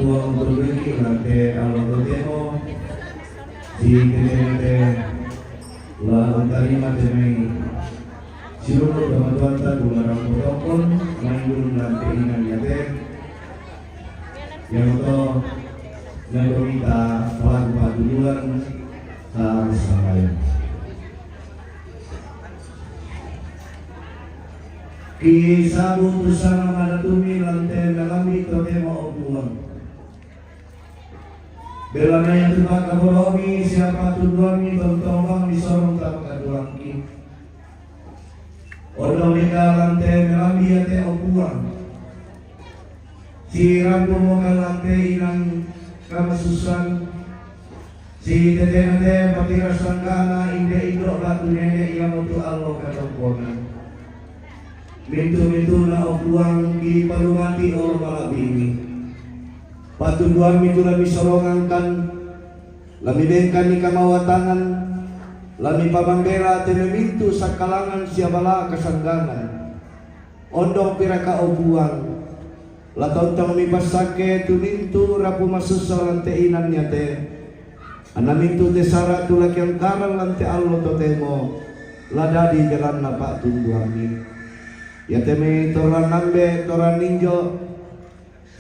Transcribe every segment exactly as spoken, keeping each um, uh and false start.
Tuang tuluiki lante allo totemo, si tetena te la untarima te mai siulu tomatuanta kumarang potokon, maindun lante inang yate, yang to, yang to kita pelaku patuduan, harus sampai. Ki sabu tu sana madatumi lante nalambi totemo o Puang. Bela naya tu pakabolomi siapa tuduanmi tontong bang di sorong tapakaduangki. Ondong deka lante nalambi ate o Puang. Si rampo mo ka lante inang kamasusan. Si tetena te patira sanggana inde indo batu nene ia motu allo katongkonan. Mintu-mintuna o Puang ki palumati o malabini. Patuduan mitu lami solongangkan, lami bengkan ni kamawatangan, lami pamambera tene mintu sakalangan siabala kasanggangan. Ondong piraka o Puang, la tontong mi pasake tu mintu rapu masusa lante inang yate. Ana mintu te sara tu lakiang karan lante allo totemo, la dadi belanna patunduanmi. Yate me toran nambe toran ninjo,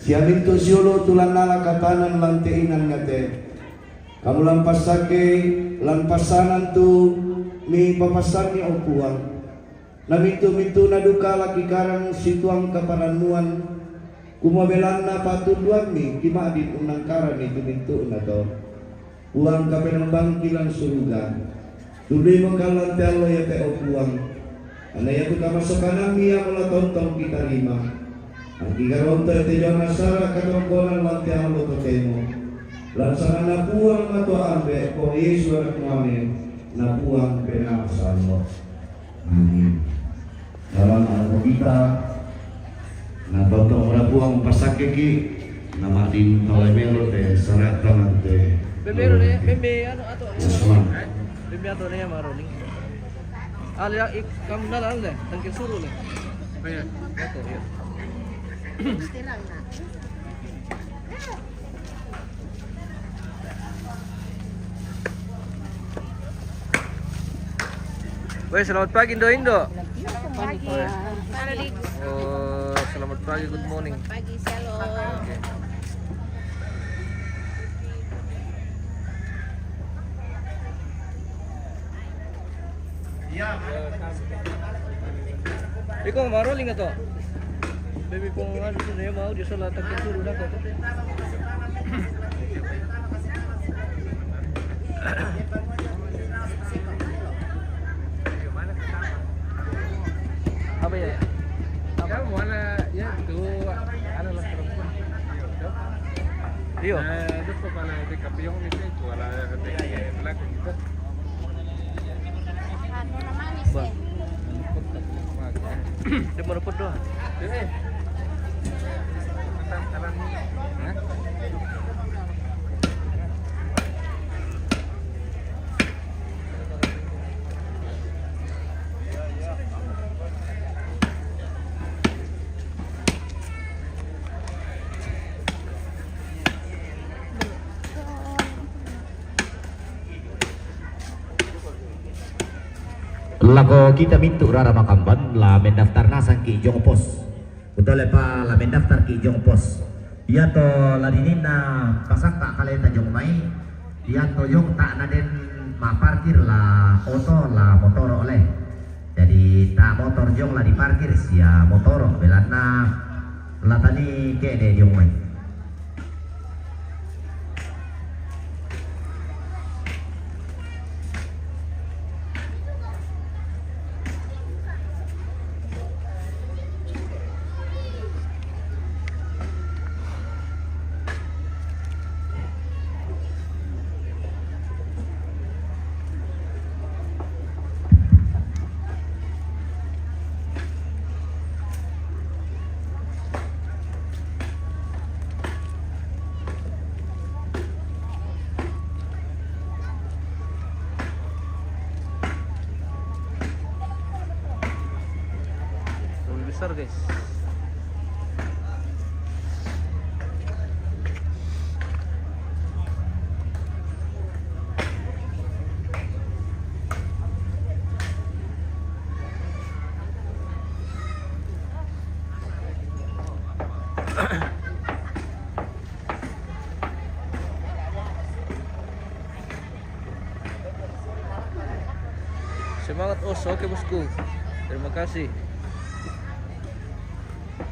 sia mintu siulu tu lannala katanan lante inang yate. Kamu lampasake, lampasanan tu mi papasanni o Puang. Na mintu-mintuna duka laki karang situang kaparannuan, kumabelanna patunduanmi, kima'din unnangkarani tu mintuna to. Puang kapenambangki lan suruga. Tundui mo kallan te allo yate o Puang. Ana yatu kamasokanammi ia mola tontong kitarima. Angki garonto te jona sara katongkonan lante allo totemo. Lansanganna Puang matua ambe, Puang Yesu anakmu ame, na Puang penang sallo. Amin. Dalam anu kita, na tontong mula Puang pasakeki, na madin palai melo te sarat tangan te. Bebe ro ne, bebe anu atau Usman. Bebe atau ne maro ni. Ali ik kam na lang le, tangke suru le. Iya. Atau iya. Weh, selamat pagi, Indo, Indo. Pagi. Pagi. Oh, selamat pagi, good morning. Pagi, shalom. Oke. Iko maro linga to. Baby pong anu sini ya mau di sana tak suruh dah kok. Apa ya? Apa? Ya, mana ya itu anu lah perempuan. Iyo. Eh, itu kepala di Kapiyong itu, itu ala di belakang gitu. Ba. Di mana pun doa. Lako kita mintu rara makamban la mendaftar nasang ki jong pos. Betul ya pa la mendaftar ki jong pos. Ia to la dinina pasakka kaleta jong mai. Ia to jong ta naden ma parkir la oto la motor oleh. Jadi ta motor jong la diparkir sia motor belanna la tani kede jong mai. Mobil besar, guys. Semangat, Os. Oke, bosku. Terima kasih.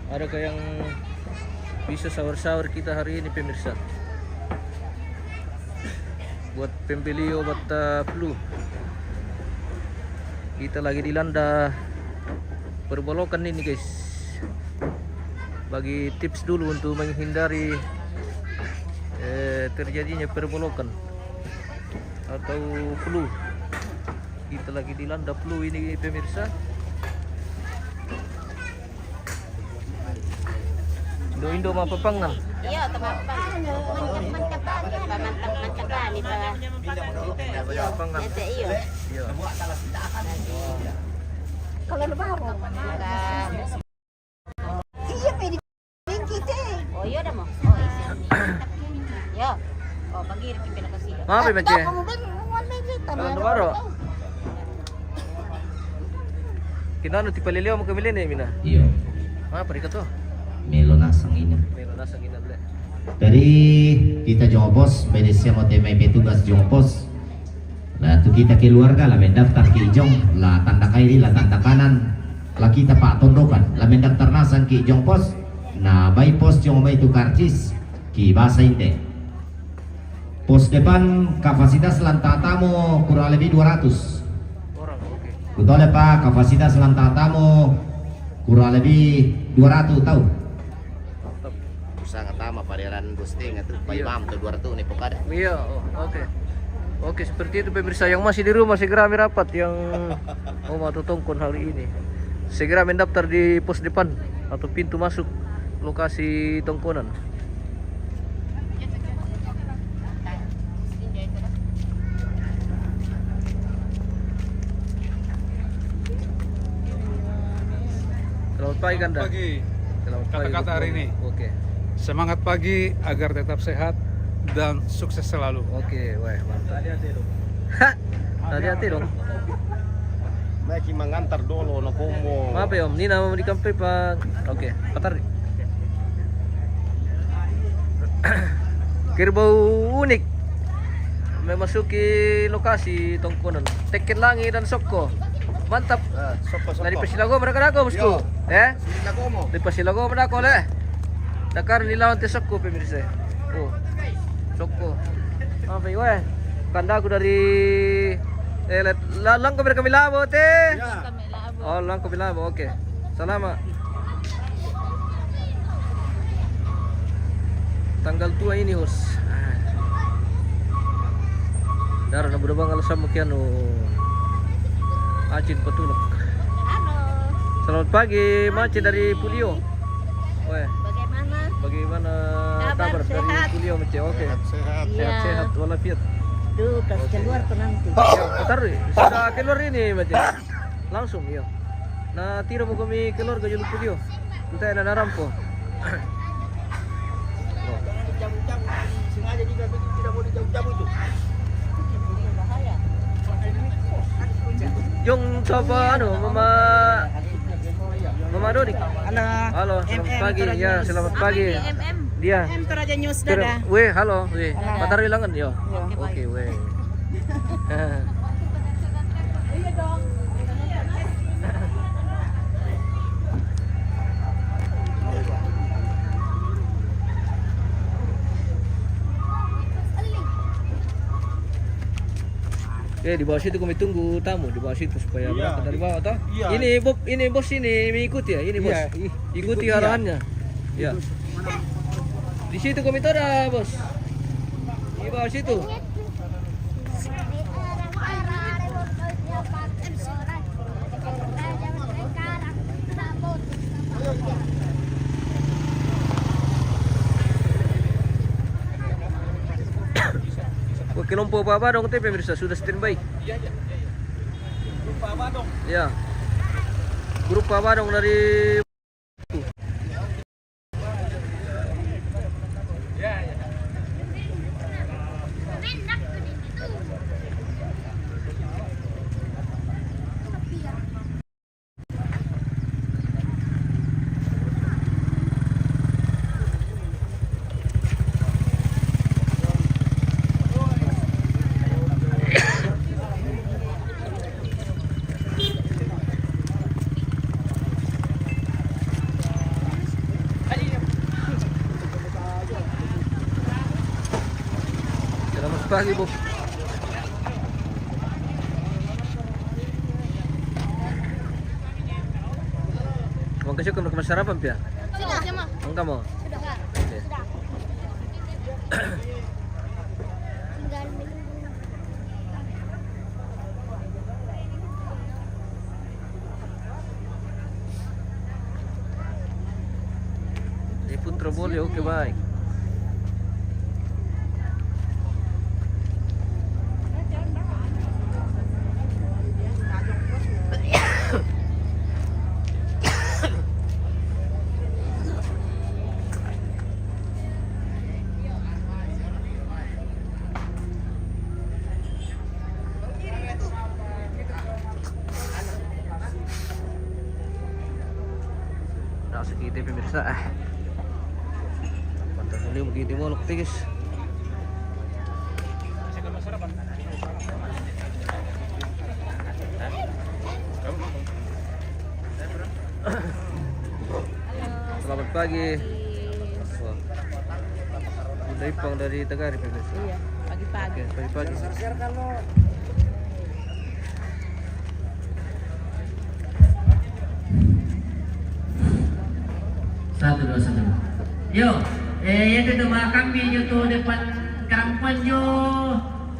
Adakah yang bisa sahur-sahur kita hari ini, pemirsa? Buat pembeli obat, eh, flu. Kita lagi dilanda perbolokan ini, guys. Bagi tips dulu untuk menghindari, eh, terjadinya perbolokan atau flu. Kita lagi dilanda flu ini, pemirsa. Indo-indo mapapangan. Iya, tama pa. Mantap, mantap, mantap, mantap, mantap, mantap. Iya. Iya. Kalau lebaran. Iya, pwede. Oh, iya dah mo. Oh, iya. Iya. Oh, pagi kita kasih. Maaf ya, Mece. Kamu kan mau Mece, Kalau baru. Kinanu ti paliliwa mo kami lene, mina? Iyo. Apa rika to? Melo nasang ina. Melo nasang ina, ble. Jadi, kita jopos, bede siamo te mai petugas jopos. La tu kita keluarga, la mendaftar ki jong, la tanda kairi, la tanda kanan, la kita pa tondokan, la mendaftar nasang ki jong pos, na bai pos jong mai tu karcis, ki basa inde. Pos depan kapasitas lantang tamu kurang lebih dua ratus. Orang, oke. Kutole pa kapasitas lantang tamu kurang lebih dua ratus tau. Mantap. Usaha tama paderan gosting tu, pa imam tu dua ratus ni pokada. Iya, oh, oke. Oke, seperti itu pemirsa yang masih di rumah, segera merapat yang mau masuk Tongkon hari ini. Segera mendaftar di pos depan atau pintu masuk lokasi Tongkonan. Selamat pagi, Kanda. Pagi. Selamat pagi, kata-kata hari ini. Oke. Semangat pagi agar tetap sehat dan sukses selalu. Oke, weh, mantap. Hati-hati dong. Hati-hati dong. Mai ki mangantar dolo na komo. Maaf ya, Om, ni nama di kampe pa. Oke, patar. Kerbau unik memasuki lokasi Tongkonan. Teket langi dan sokko. Mantap. Eh, sokko, sokko. Dari Pasilago mereka dako, bosku. Iya. Eh? Pasilago mo. Dari Pasilago mereka dako, le. Dakar ni lawan te sokko, pemirsa. Oh. Sokko. Apa, weh? Kandaku dari, eh, let-, la-, langko mereka milabo te. Iya. Oh, langko bilabo, oke. Salama. Tanggal tua ini, hos. Dara na buda bang alasan mo kianu. Acin Patulak. Halo. Selamat pagi, Mace dari Pulio. Weh. Bagaimana? Bagaimana kabar dari Pulio, Mace? Oke. Sehat-sehat. Iya. Sehat-sehat walafiat. Tuh, kasih keluar tuh nanti. Ya, bentar, sudah keluar ini, Mace. Langsung, iya. Na tira mo kami keluarga julu Pulio. Entah na narampo. Jong sapa anu, Mama, Mama Dodi. Halo. Halo, selamat pagi. Ya, selamat pagi. Dia. M Toraja News, dadah. Weh, halo, weh. Patar ilangan, yo. Oke, weh. Eh, di bawah situ kami tunggu tamu, di bawah situ supaya berangkat dari bawah, toh. Iya. Ini, Bob, ini bos ini mengikuti ya, ini bos. Iya, i-, ikuti arahannya. Ya. Di situ kami ada, bos. Di bawah situ. Wah, kelompok Pak Badong te, pemirsa, sudah standby. Ya. Grup Pak Badong dari Pagi, Bu. Mau kasih ke sarapan, Pia? Sudah, Jema. Enggak mau? Sudah. Oke. Sudah. Tinggal minum. Dia pun terboleh, oke, baik. Nah, sakit, pemirsa. Ah. Pantas ini begitu mau lukis. Selamat pagi. Wah. Udah ipang dari Tagari, pemirsa. Iya, pagi-pagi. Oke, pagi-pagi. Satu, dua, satu. Yo, eh, yang kedua kami jo tu depan kampung jo.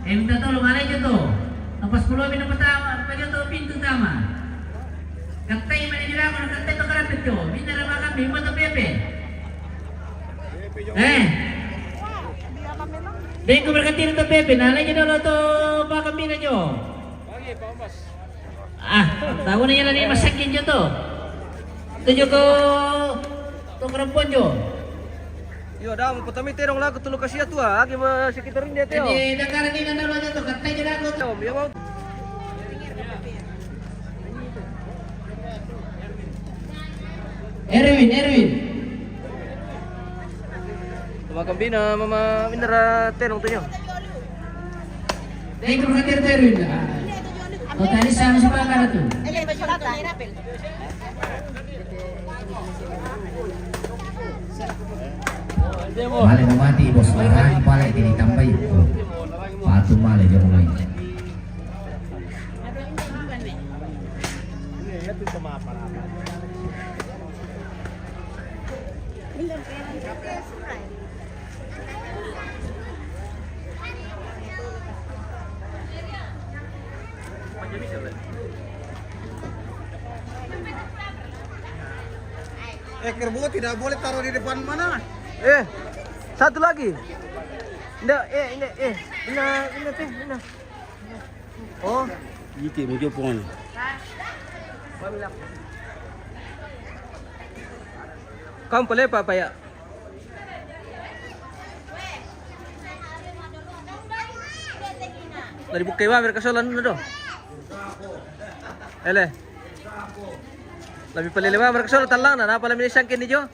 Eh, minta tolong ada jo tu. Apa sepuluh minit pertama, apa jo tu pintu utama. Katai mana juga kalau katai tu kerap tu. Minta nama kami, minta P P. Eh. Dia ku berkati tu P P. Nah, lagi dulu tu, apa kami nak jo. Ah, tahu ni yang ni masakin jo tu. Tu jo ko, tu kerempun jo. Yo, dah, mau pertama terong lah, ketelu kasih tu ah. Agi ma sekitar ini dia, Teo. Ini dah karena ni nanda lo jo tu, katai jo dah ko. Teo, ya, mau. Erwin, Erwin. Tuma kambina, mama, minara tenong tu nyo. Dai ko hadir tu, Erwin. Ah. Kota Risa masih bakar tu. Male mamati, bos. Marani pale dinitambai. Patu male jo mulai. Eh, kerbau tidak boleh taruh di depan mana? Eh, satu lagi. Nda, eh, nda, eh. Ina, ina, teh, ina. Oh. Iti mo jo pon. Kam pale pa, pa ya. Dari bukai wa mereka solan na do. Ele. Labi pale lewa mereka solan talang na, napa labi sangkin ni jo?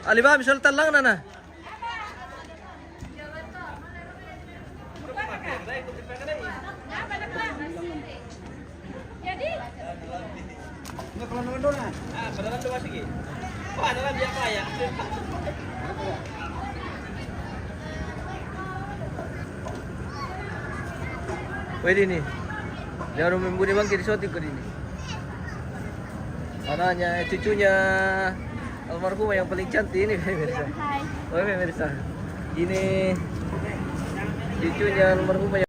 Aliba misol talang na na. Pwede ni. Dia orang membudi bangkit di sotik ko ini. Anaknya, cucunya almarhumah yang paling cantik ini, pemirsa. Hai. Oh, pemirsa. Ini cucunya almarhumah yang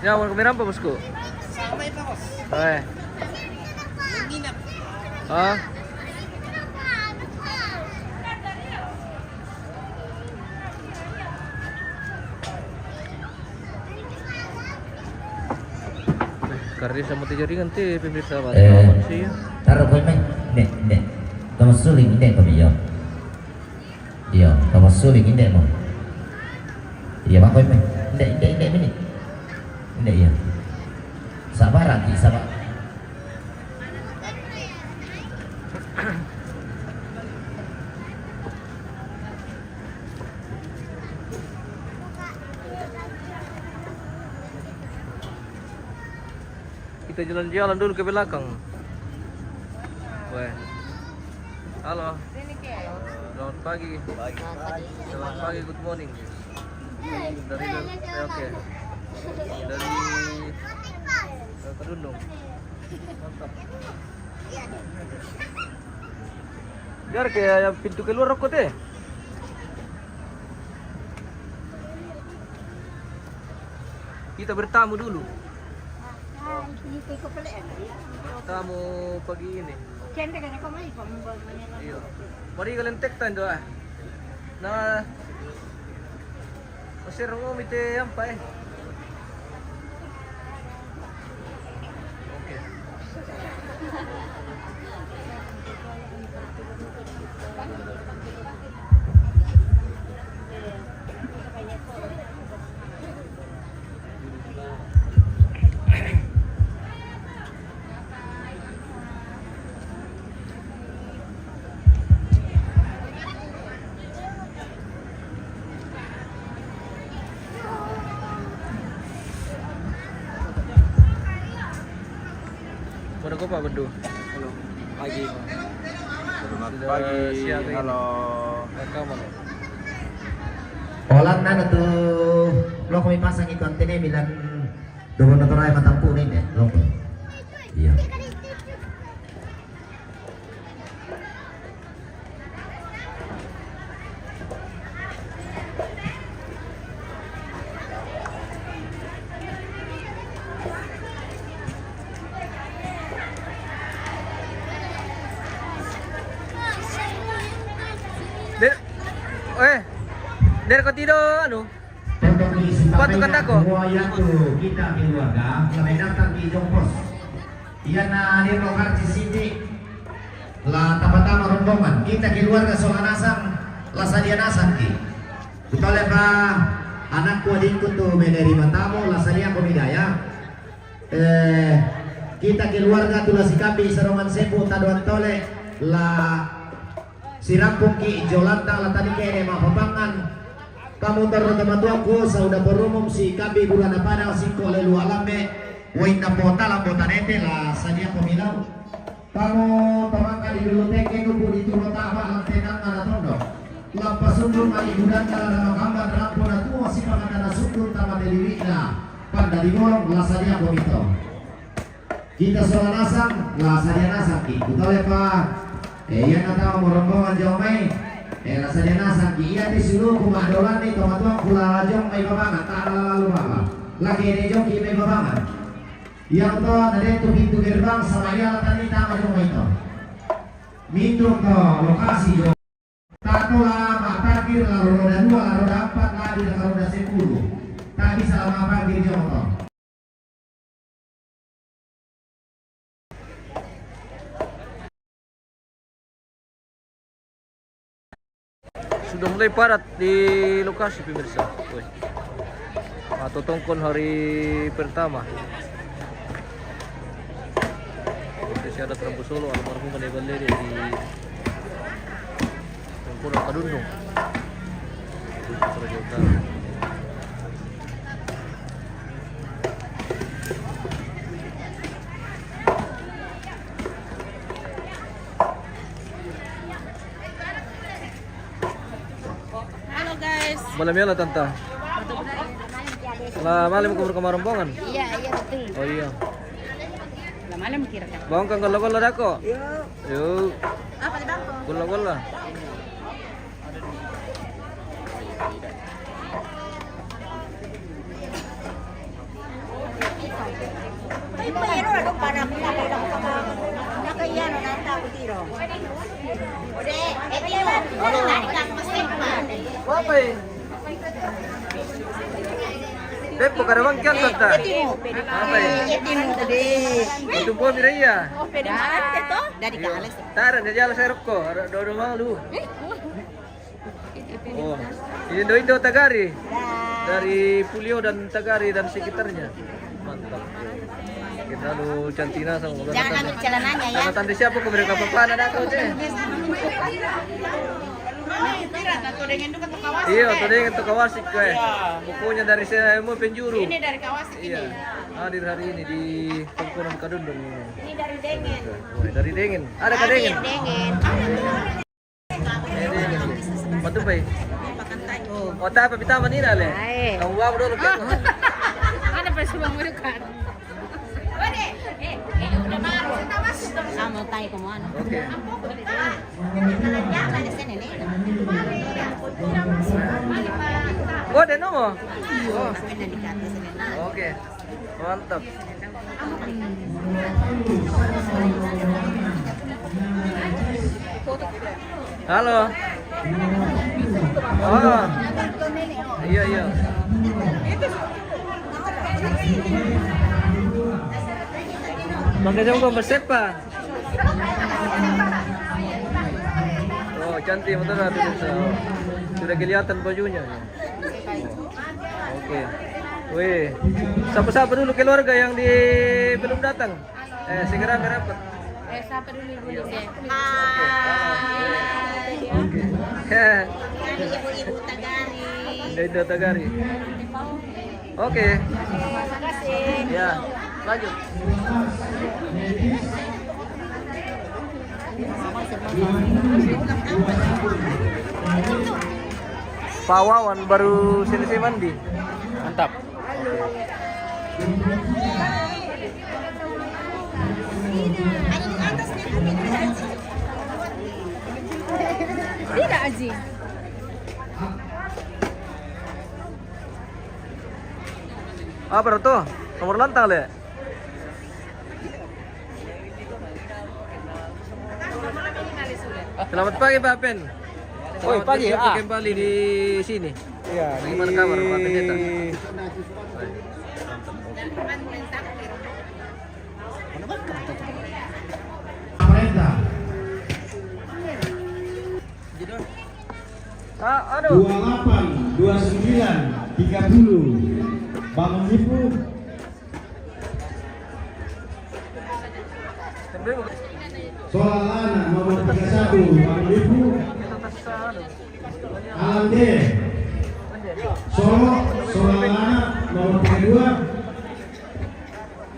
Ya, mau kamera apa, bosku? Sampai pa, bos. Eh. Menginap. Ah. Kari sama tiga ringan ti pemirsa, Pak. Eh, taruh kau main. Nek, nek. Kamu suling, nek, kami yo. Iyo, kamu suling, nek, mau. Iyo, makoi main. Nek, nek, nek, mini. Nek, iyo. Sabar, Aki, sabar. Kita jalan-jalan dulu ke belakang. Weh. Halo. Selamat pagi. Selamat pagi, good morning. Dari, oke. Dari, eh, Kadundung. Mantap. Biar kayak pintu keluar rokok teh. Kita bertamu dulu. Bertamu pagi ini. Iya. Mari kalian tek tan doa. Nah, Osir mo mite yang pa eh. Oke. Pada ko Pak Bedu. Halo. Pagi. Selamat pagi. Siang ini. Halo. Rekaman. Olan nana tu, lo kami pasang itu antene bilang dobo notorai matampu ni deh, lo. Iya. Der, eh, der ko tido anu. Patu kata ko. Semua yaitu kita keluarga, kami datang di Jongpos. Iya na di lokasi sini. La tapatama rombongan. Kita keluarga sola nasang, la sadia nasang ki. Kutole pa anakku adikku tu menerima tamu, la sadia ko midaya. Eh, kita keluarga tu la sikapi sarongan sepu tadoan tole, la sirampung ki jolanta la tadi kene mapapangan. Pamutar na tamatuangku, sauda porumum si kapi gurana pada siko lelu alame, wainna pota lambo tanete la sadia pemilau. Pamo pamaka di dulu teke nubu di turo taba lan tenang ana tondo. Lappa sundung mali budanda la makamban rampo na tuo sipakatana sundung tama teliwikna. Panda di gorong la sadia komito. Kita sola nasang, la sadia nasang ki. Kutole pa. Eh, iya na tama mo rombongan jong mai. Eh, la sadia nasang ki. Iya ti suluku madolan ni tomatuang kula jong mai babangan. Tana lalu baba. Lagi ni jong ki mai babangan. Yang to, na de tu pintu gerbang sama iya la tani tama jong mai to. Mintu to lokasi jong. Tato la ma parkir la roda dua, la roda empat, la di la roda sepuluh. Tak bisa la ma parkir jong to. Sudah mulai padat di lokasi, pemirsa. Weh. Atau tongkon hari pertama. Oke, si adat Rambu Solo, almarhum Mane Balle di Tongkon Kadundung. Raja Utara. Halo guys. Malam ya lah tante. Lah malam kubur kemarombongan. Iya, iya betul. Oh iya. Lah malam kira kan. Bang kan golla-golla dako. Yuk. Yuk. Apa di bangko? Golla-golla. Beppo kada bang kian tanta. Apa ya? Itu buah miraya. Dari kalas. Tara na jala saya rokko, ada dodo malu. Oh, ini Indo-Indo Tagari. Dari Pulio dan Tagari dan sekitarnya. Mantap. Kita lu cantina sama. Jangan ambil celananya ya. Sama tante siapa kok mereka papan ada kau deh. Iya, tadi yang itu Kawasik kue. Pokoknya dari saya mau penjuru. Ini dari Kawasik. Iya. Hadir hari ini di Tongkonan Kadundung ini. Ini dari Dengen. Oh, dari Dengen. Ada ke Dengen? Dengen. Eh, Dengen. Matu pai. Oh, tapi kita mana ini, le? Hai. Kamu bawa dulu, kan? Ada pas mau dekat. Sama tai kamu, anu. Oke. Oh, de nomo. Oh. Oke. Mantap. Halo. Oh. Iya, iya. Pakai jam kau bersepa. Oh, cantik betul lah tu. Sudah kelihatan bajunya. Oke. Weh, sapa-sapa dulu keluarga yang di, belum datang? Eh, segera merapat. Eh, sapa dulu, dulu, deh. Hai. Kami ibu-ibu Tagari. Ibu Tagari. Oke. Terima kasih. Ya, lanjut. Pak Wawan baru selesai mandi. Mantap. Tidak, Aji. Apa tuh? Nomor lantang, le? Selamat pagi, Pak Pen. Oi, selamat pagi, berjumpa ah. Kembali di sini. Iya, bagaimana di kabar, Pak Pendeta? Pemerintah. Ah, aduh. Dua delapan, dua sembilan, tiga puluh. Bangun Ibu. Solalana nomor tiga satu, Bangun Ibu. Alang D. Solo, Solalana nomor tiga dua.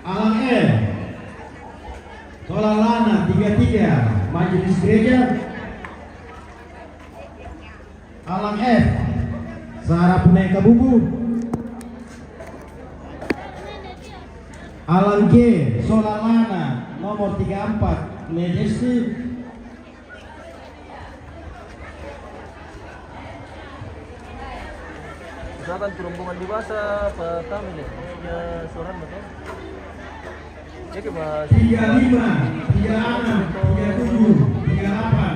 Alang E. Solalana tiga tiga, Majelis Gereja. Alang F. Sarapune Kabubu. Alang G. Solalana nomor tiga empat, Majesty. Misalkan rombongan di bahasa apa kami nih? Maksudnya seorang betul? Jadi, Mas, tiga lima, tiga enam, tiga tujuh, tiga delapan.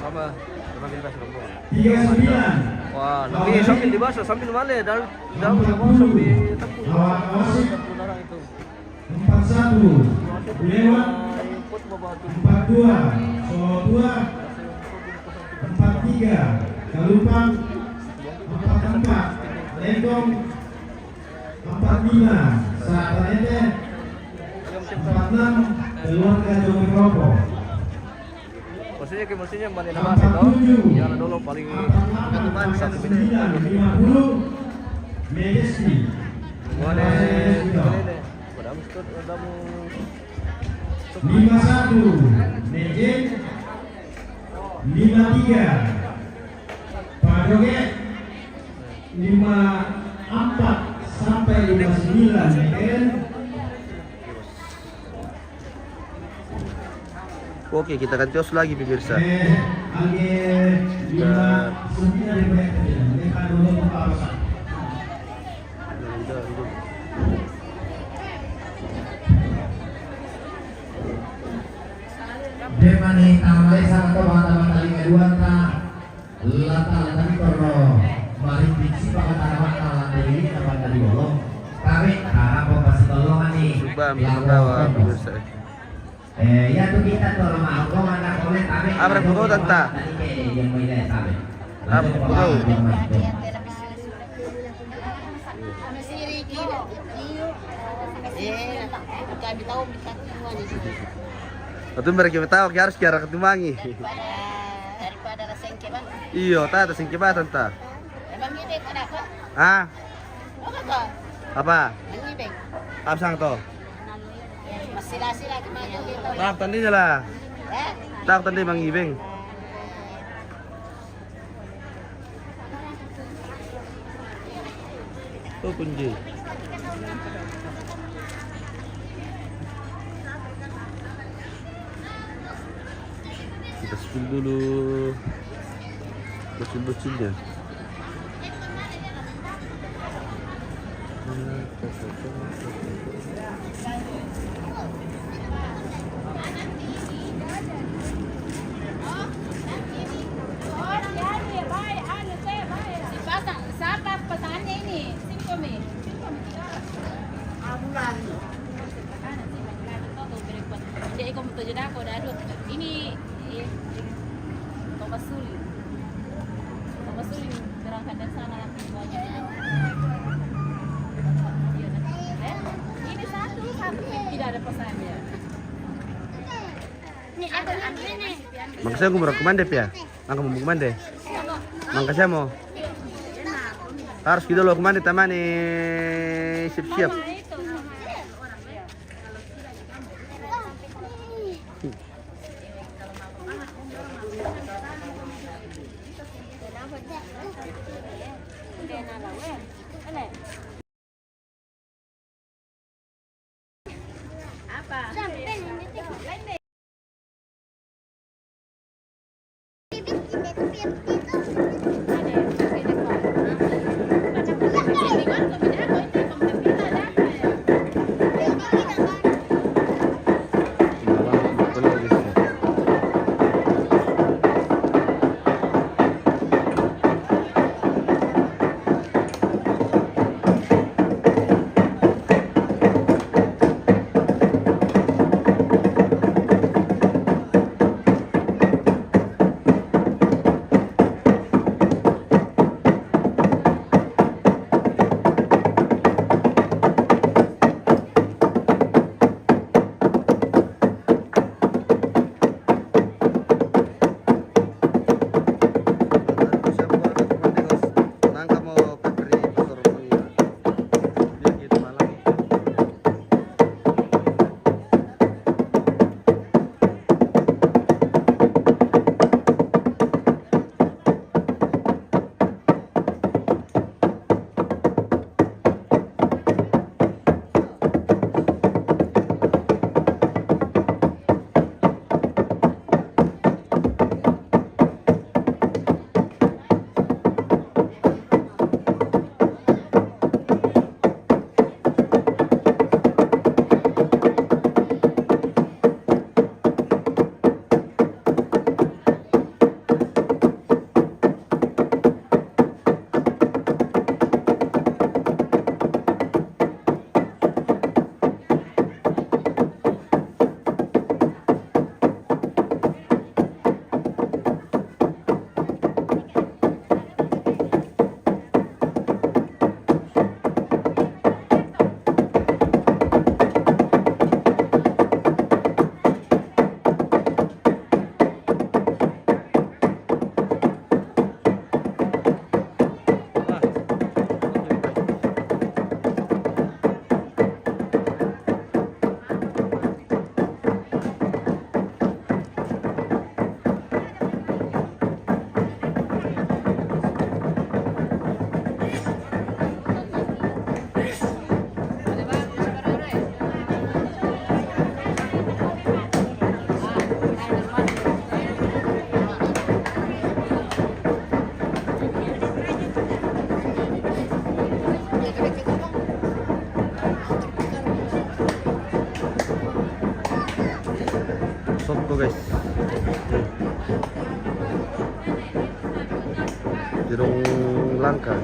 Apa? Rombongan di bahasa rombongan. Tiga sembilan. Wah, lebih sambil di bahasa, sambil mana? Dal-, dal-, sambil tepuk. Awak asik. Tepuk orang itu. Empat satu lewat, empat dua Solo Tua, empat tiga Kalupang, empat empat Lentong, empat lima Satanete, empat enam keluarga Jomi Ropo. Maksudnya, kayak maksudnya mana nama sih, toh? Ya, dulu paling satu bansa satu sembilan lima puluh Majesty. Boleh, boleh deh. Pada mesti ada mau lima satu Nejen, lima tiga Padoge, lima empat sampai lima sembilan Nejen. Oke, kita akan cos lagi, pemirsa. Eh, angge lima sembilan. Demani tamale sama to mata-mata lima dua ta. Lata-lata di torno. Mari piksi pakatara mata lata ini apa tadi bolong. Tapi harap pasti tolongan nih. Coba ambil pengawa, pemirsa. Eh, ya tuh kita tuh rumah aku mana boleh tapi. Apa yang mau tanta? Tadi kayak dia mau lihat tapi. Apa yang mau? Eh, kami tahu kita semua di sini. Atau mereka tahu harus kiara ketumangi. Daripada, daripada rasengke, Bang. Iyo, ta rasengke ba tanta. Emang ini ada apa? Ah. Apa kau? Apa? Mangibeng. Apa sang to? Masila-sila ki maju gitu. Tak tandi jala. Eh? Tak tandi mangibeng. Tuh kunci. Kita spill dulu bocil-bocilnya. Siapa pesannya ini? Singkomi. Singkomi. Jadi, kamu tuh jadi aku, dah, aduh. Ini, eh, Bapak Suli. Bapak Suli berangkat dari sana, nanti bawa jadi. Iya, dah. Eh, ini satu, satu, tidak ada pesannya. Ini ada, ada. Makasih aku mau kumande pia. Aku mau kumande. Makasih mo. Harus kita lo kumande tamani siap-siap. Sop ko, guys. Jerung langka.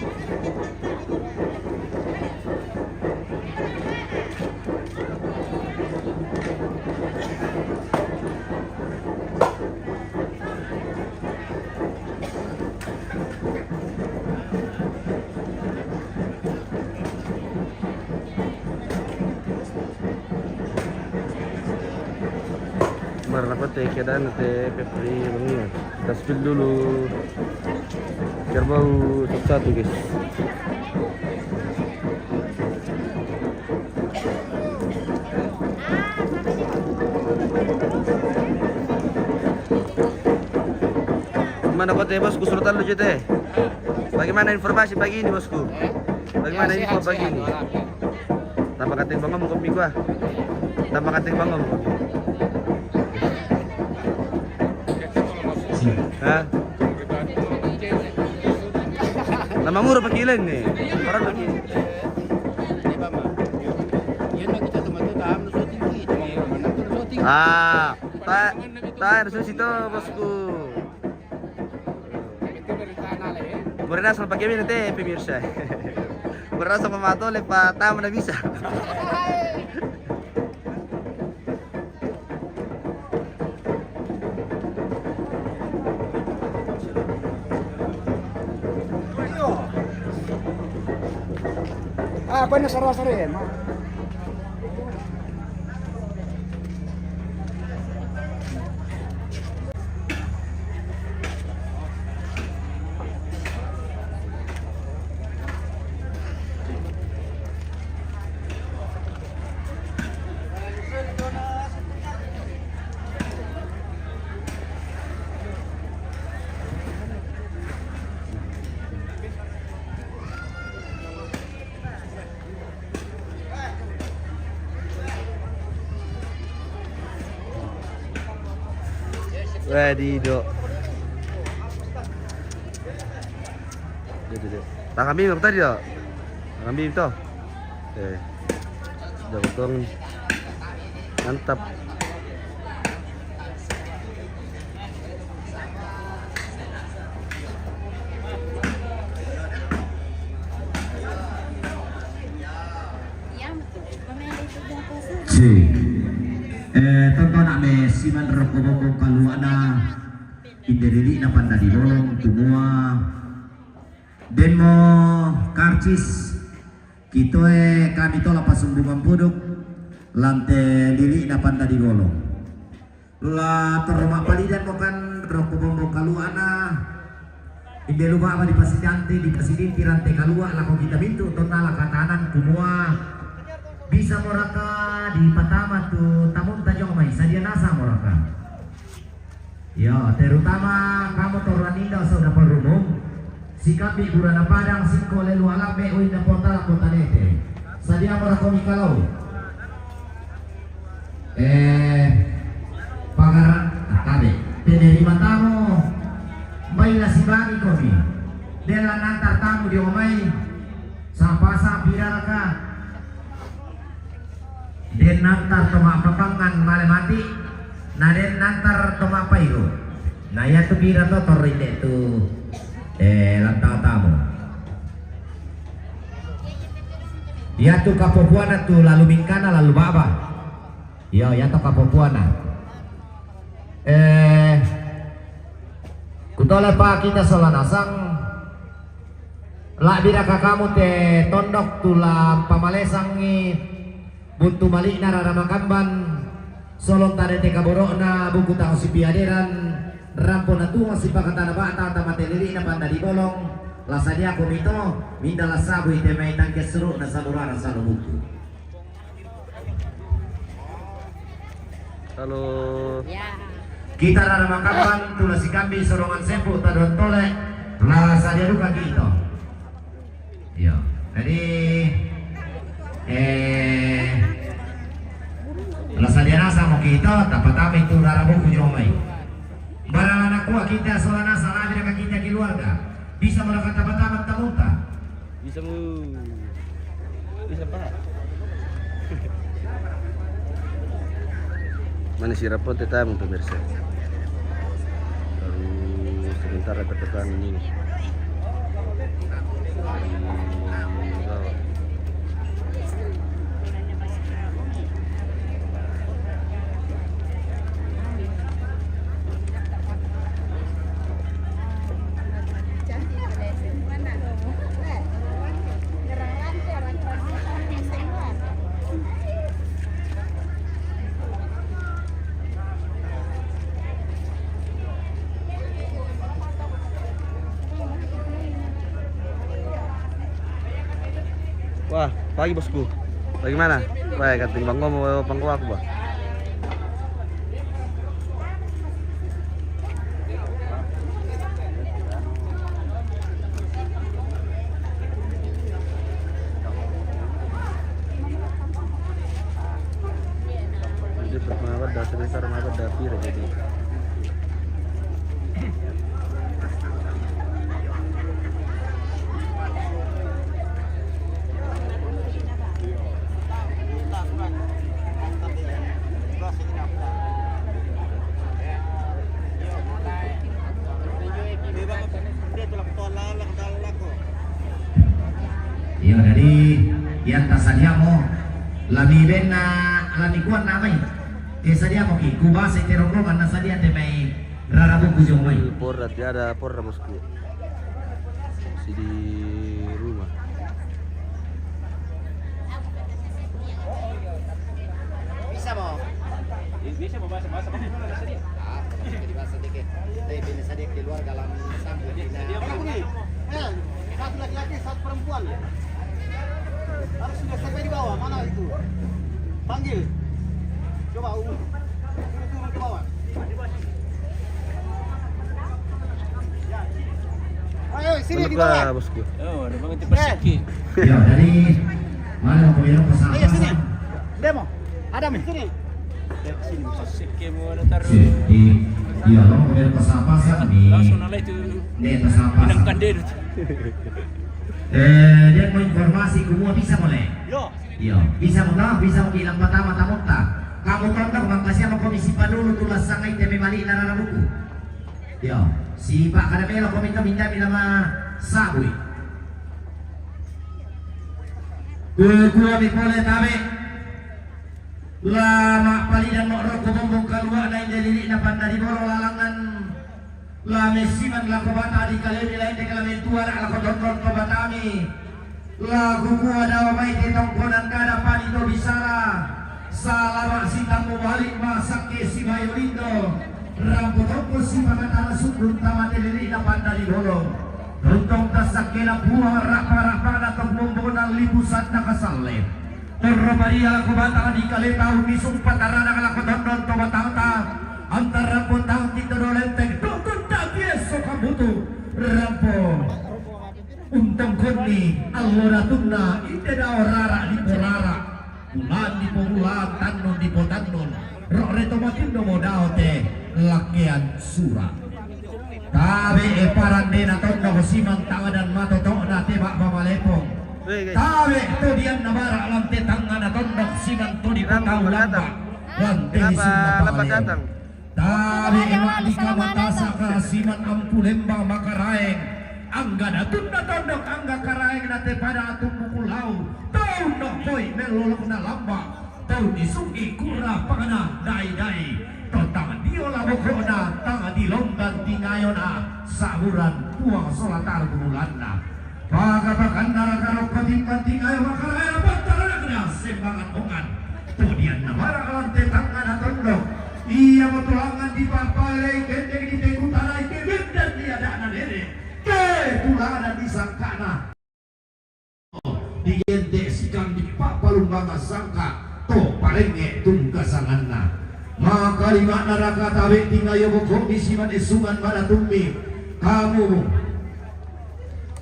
Baru dapat teh keadaan teh Febri ini. Kita spill dulu. Kerbau satu-satu, guys. Mana kau teh, bosku, Sultan Lujute? Bagaimana informasi pagi ini, bosku? Bagaimana info pagi ini? Tambah kating bangom kopi gua. Tambah kating bangom kopi. Hah? Nama murah pakilan nih. Orang lagi. Ah, ta ta susi to, bosku. Murah sama pakai ini teh, pemirsa. Murah sama mato lepa tamu na bisa. Ah, apa na sara-sara ya, Ma? Weh, di do. Dia, dia, dia. Tangan bim tadi, ya? Tangan bim to. Eh. Sudah potong. Mantap. Si. Eh, tonton nak me siman rokko bombong kaluana. Inde lili'na panda di lolong, kumua, denmo karcis, kitoe kami tola pasumbungan puduk, lante lili'na panda di lolong. La torro mappalidanmo kan rokko bombong kaluana, inde luba'ba dipasidanti, dipasidinti rante kalua lako kita mintu tonna la katanan, kumua, bisa moraka dipatama tu tamunta jomai, sadia nasa moraka? Iyo, terutama kamu torra ninda sauda parumung, sikambi burana padang, sikko lelu alambe, uinna potala kota nete. Sadia mora komi kalau? Eh, pagara, ah, tabe. Penerima tamu, baila sibangi komi. Della nantar tamu di omai, sapasa piraraka. Den nantar to ma'papangngan male mati, na den nantar to ma'pairu. Na iatu pira to torrinde tu, eh, lantang tamu. Iatu kapopuana tu lalu mingkana lalu baba. Iyo, iatu kapopuana. Eh, kutole pa kita sola nasang. La'biraka kamu te tondok tu la mpamalesangngi buntu mali'na rara makamban, solong tadete kaboro'na buku tau sipiaderan, rampo natuo sipakatana ba'ta tama te lili'na panda di bolong, la sadiaku mito, minda la sabui te mai tangke suru'na salurara salu buku. Halo. Ya. Kita rara makamban, tu la sikambi sorongan sempu tadon tole, la sadia duka kita. Iya. Jadi, eh, la sadia nasa mo kita, tapatama itu rara buku jomai. Barang anak kuat kita, sola nasa, la'biraka kita keluarga. Bisa melakukan tapa-tapa tamuta. Bisa mu. Bisa, Pak. Mana si rapot tamu, pemirsa? Baru sementara tertekan ini. Wah, pagi bosku. Bagaimana? Wah, kating banggo mau panggo aku bah. Jadi pertama pada sebentar mah pada pira jadi. Iya, jadi yang tasadiamo lami benna lami kuat namai. Ke sadiamo ki kubasa te rombongan na sadia te mai rara buku jong mai. Porra tiada porra bosku. Si di rumah. Bisa mo? Bisa mo bahasa bahasa bahasa bahasa dia. Ah, kalau bisa dibahas sedikit. Tapi bisa sedikit keluar dalam sambut. Dia dia Eh, satu laki-laki, satu perempuan. Harus sudah sampai di bawah. Mana itu? Panggil. Coba umum. Turun ke bawah. Ayo, sini di bawah. Bosku. Oh, ada banget tipe siki. Ya, jadi mana yang punya pesan? Ayo sini. Demo. Ada mi sini. Siki mau ada taruh. Siki. Iya, lo punya pesan-pesan nih. Langsung nalai tu. Nih, pesan-pesan. Bilang kan dia tu. Eh, dia mau informasi kumua bisa boleh? Yo. Iyo, bisa mo ta, bisa mo bilang pertama tamu ta. Kamu tontok mangkasiama komisi padulu tulas sangai teme mali na rara buku. Iyo, si Pak kada melo komito minda bila ma sabui. Kukua mi pole tabe. Lama palidan mo roko bombong kalua na inde lili na pandari bolo lalangan. Lame siman lako bata di kalemi lain de kalame tuara lako tondon to batami. Lagu kua dawa mai te tongkonan kada pani to bisara. Salama si tamu balik masak ke si bayo lindo. Rampo tongko si pamatana sukun tamate lili na panda di bolong. Tontong tasak ke na buah rapa-rapa na tong bombona lipusan na kasalle. Torro paria lako bata di kale taun ni sumpat arana lako tondon to batata. Antara potang kita dolenteng dokon tak biasa kabutu. Rampo. Untong koni allo datunna inde dao rara di porara. Bulan di pobulan, tannun di potannun. Rok reto matindo mo dao te lakean sura. Tabe e parandena tondok siman tangadan matotokna te bak pamalepong. Tabe to dianna barak lante tangana tondok siman to di potau lamba. Lante lisunna pamalepong. Tabe e mak di kamatasa ka siman ampu lembang makaraeng. Angga datunna tondok angga karaeng na te pada atung buku lau. Tau nok poi melolokna lamba. Tau ni suki kura pangana dai-dai. To tang dio labokona tang di lomban tingayona saburan puang solatar bulanna. Paga-paganna raka rokko timpang tingayo makarayo pantaranakna sembangan ongan. Todianna mara alante tangana tondok. Ia motolangan di papalei kendeng di tengku tanai kebendan di adana nene. Ke tulanan di sangkana. Digente sikam di papalumbangan sangka to palenge tungkasanganna. Maka lima naraka tabe tingayo bokok di siman esungan mana tummi. Kamu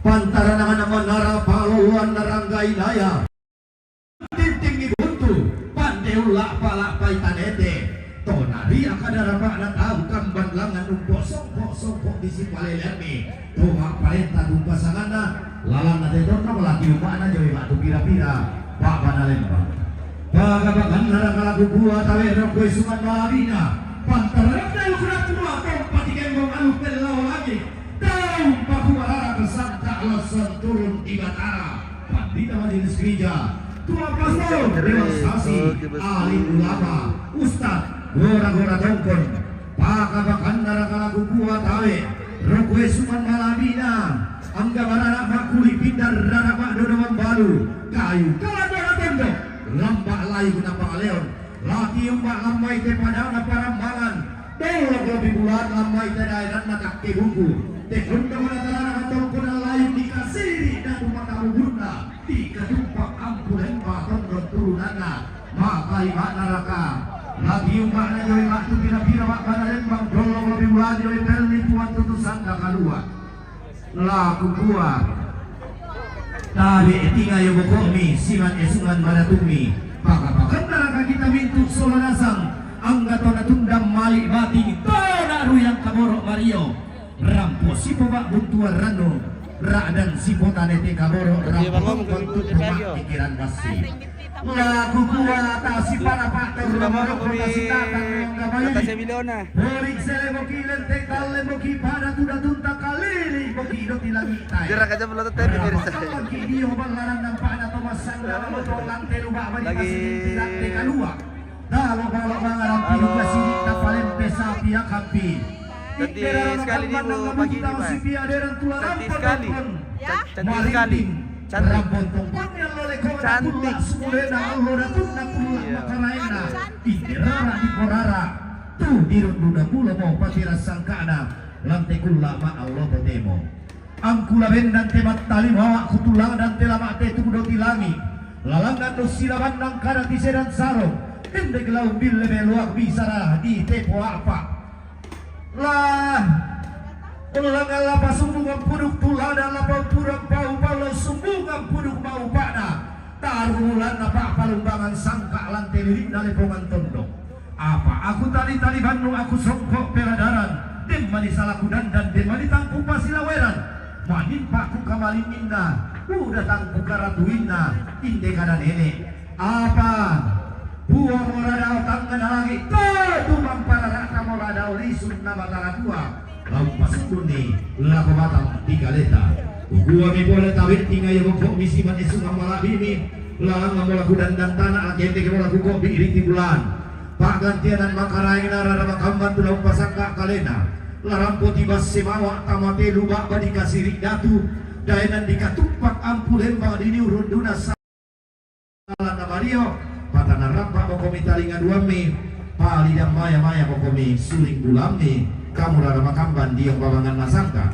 pantaranangan manara paloloan narangga inaya. Tinting ni buntu pande ulla pala paitanete. Tonari akada rapakna tau kamban langan umpo songko-songko di sipaleleanni. Toma parenta tumpasanganna lalanna te tonna malaki umma'na jawi matu pira-pira ba'bana lembang. Paga-paganna raka laku kua tawe rokko esungan malabina. Pantaranakna lukuna tua tompa tikembong alu pellau lagi. Taung pakuarara kesanta alasan turun di Batara. Pandita Majelis Gereja, Tua Pastor, Dewan Sasi, Alim Ulama, Ustad, Gora-gora Tongkon, Paka-pakanna raka laku kua tawe, rokue suman malabina, angga barana makuli pindar rara makdodo mambalu, kayu kala dona tondok, lamba layu na pangaleon, laki umba lambai te padana parambangan, dolok lobi bulan lambai te daeranna takke buku, te kondo na tarana matongko na layu di kasiri dan rumah tamu burna, di katumpang Ma'naraka, latiung ma'na joi ma'tu pira-pira ma'bana lembang, gollong lobi ulani joi pelli puang tutusanna kalua. Lakukua, tabe tingayo boko'mi siman esungan madatummi, paka-pakanna raka kita mintu' sola nasang, angga to natundang mali' bating, to na'ruyang kaboro' mario. Rampo sipoba'buntuang rannu, ra'dan sipotane te kaboro', rampo tongkon tu poma' pikiran bassi. Laku kuata sipara pa'torro maroko tasitatang anggabai. Porik sele boki lenteng talle boki pada tu datunta kalili boki doti langit tae. Gerak aja belum tetep, pemirsa. Rampo tongkon ki dio ballaran nampa'na to massangga lalo to lante luba' badi lagi kasini tidak te kalua. Dalo-dalo mangarang pilu kasini tapalempe sapi akampi. Cantik sekali nih, Bu, pagi ini, Mas. Cantik sekali. Can-, cantik sekali. Cantik. Cantik. Iya. Tuh dirundu dapulo mo patira sangkana, lante kulla ma allo totemo. Angkula bendan te mattali mawa kutuladan te lama te tu doti langi. Lalangan nussila bannang kada tisedan sarong. Endek laung bille meluak bisara di tepo apa. Lah, ulangan lapa sumbungan puduk tuladan lapa purang pau pau sumbungan puduk mau pada. Tarulanna pa'palumbangan sangka' lante lili'na lepongan tondok. Apa aku tali-tali bannu aku songko' peladaran, demmani salaku dandan, demmani tangku pasilaweran, manimpa ku kamalinginna, uda tangku karatuinna, inde kada nene'. Apa Puang moradao tangngana langi', tetu mamparara'na moradao lisunna Batara Tua. Lampasukkunni lako batang di kaleta. Kukuami pole tabetting ayo bokko'mi siman esungan mala'bi'mi, lalangnga mola kudandan tana, akendeke mola kuko'bi riti bulan. Pa'gantianan makaraeng narara makamban tu lampasakka kalena. Larampo tibasse mawa tamate luba' badi kasiri' datu, daenan dikatuppak ampu lembang diniurunduna sa- Alana Mario, patana rampa bokomi talinga duammi, palidan maya-maya bokomi suling bulammi, kamu rara makamban diong babanganna sangka.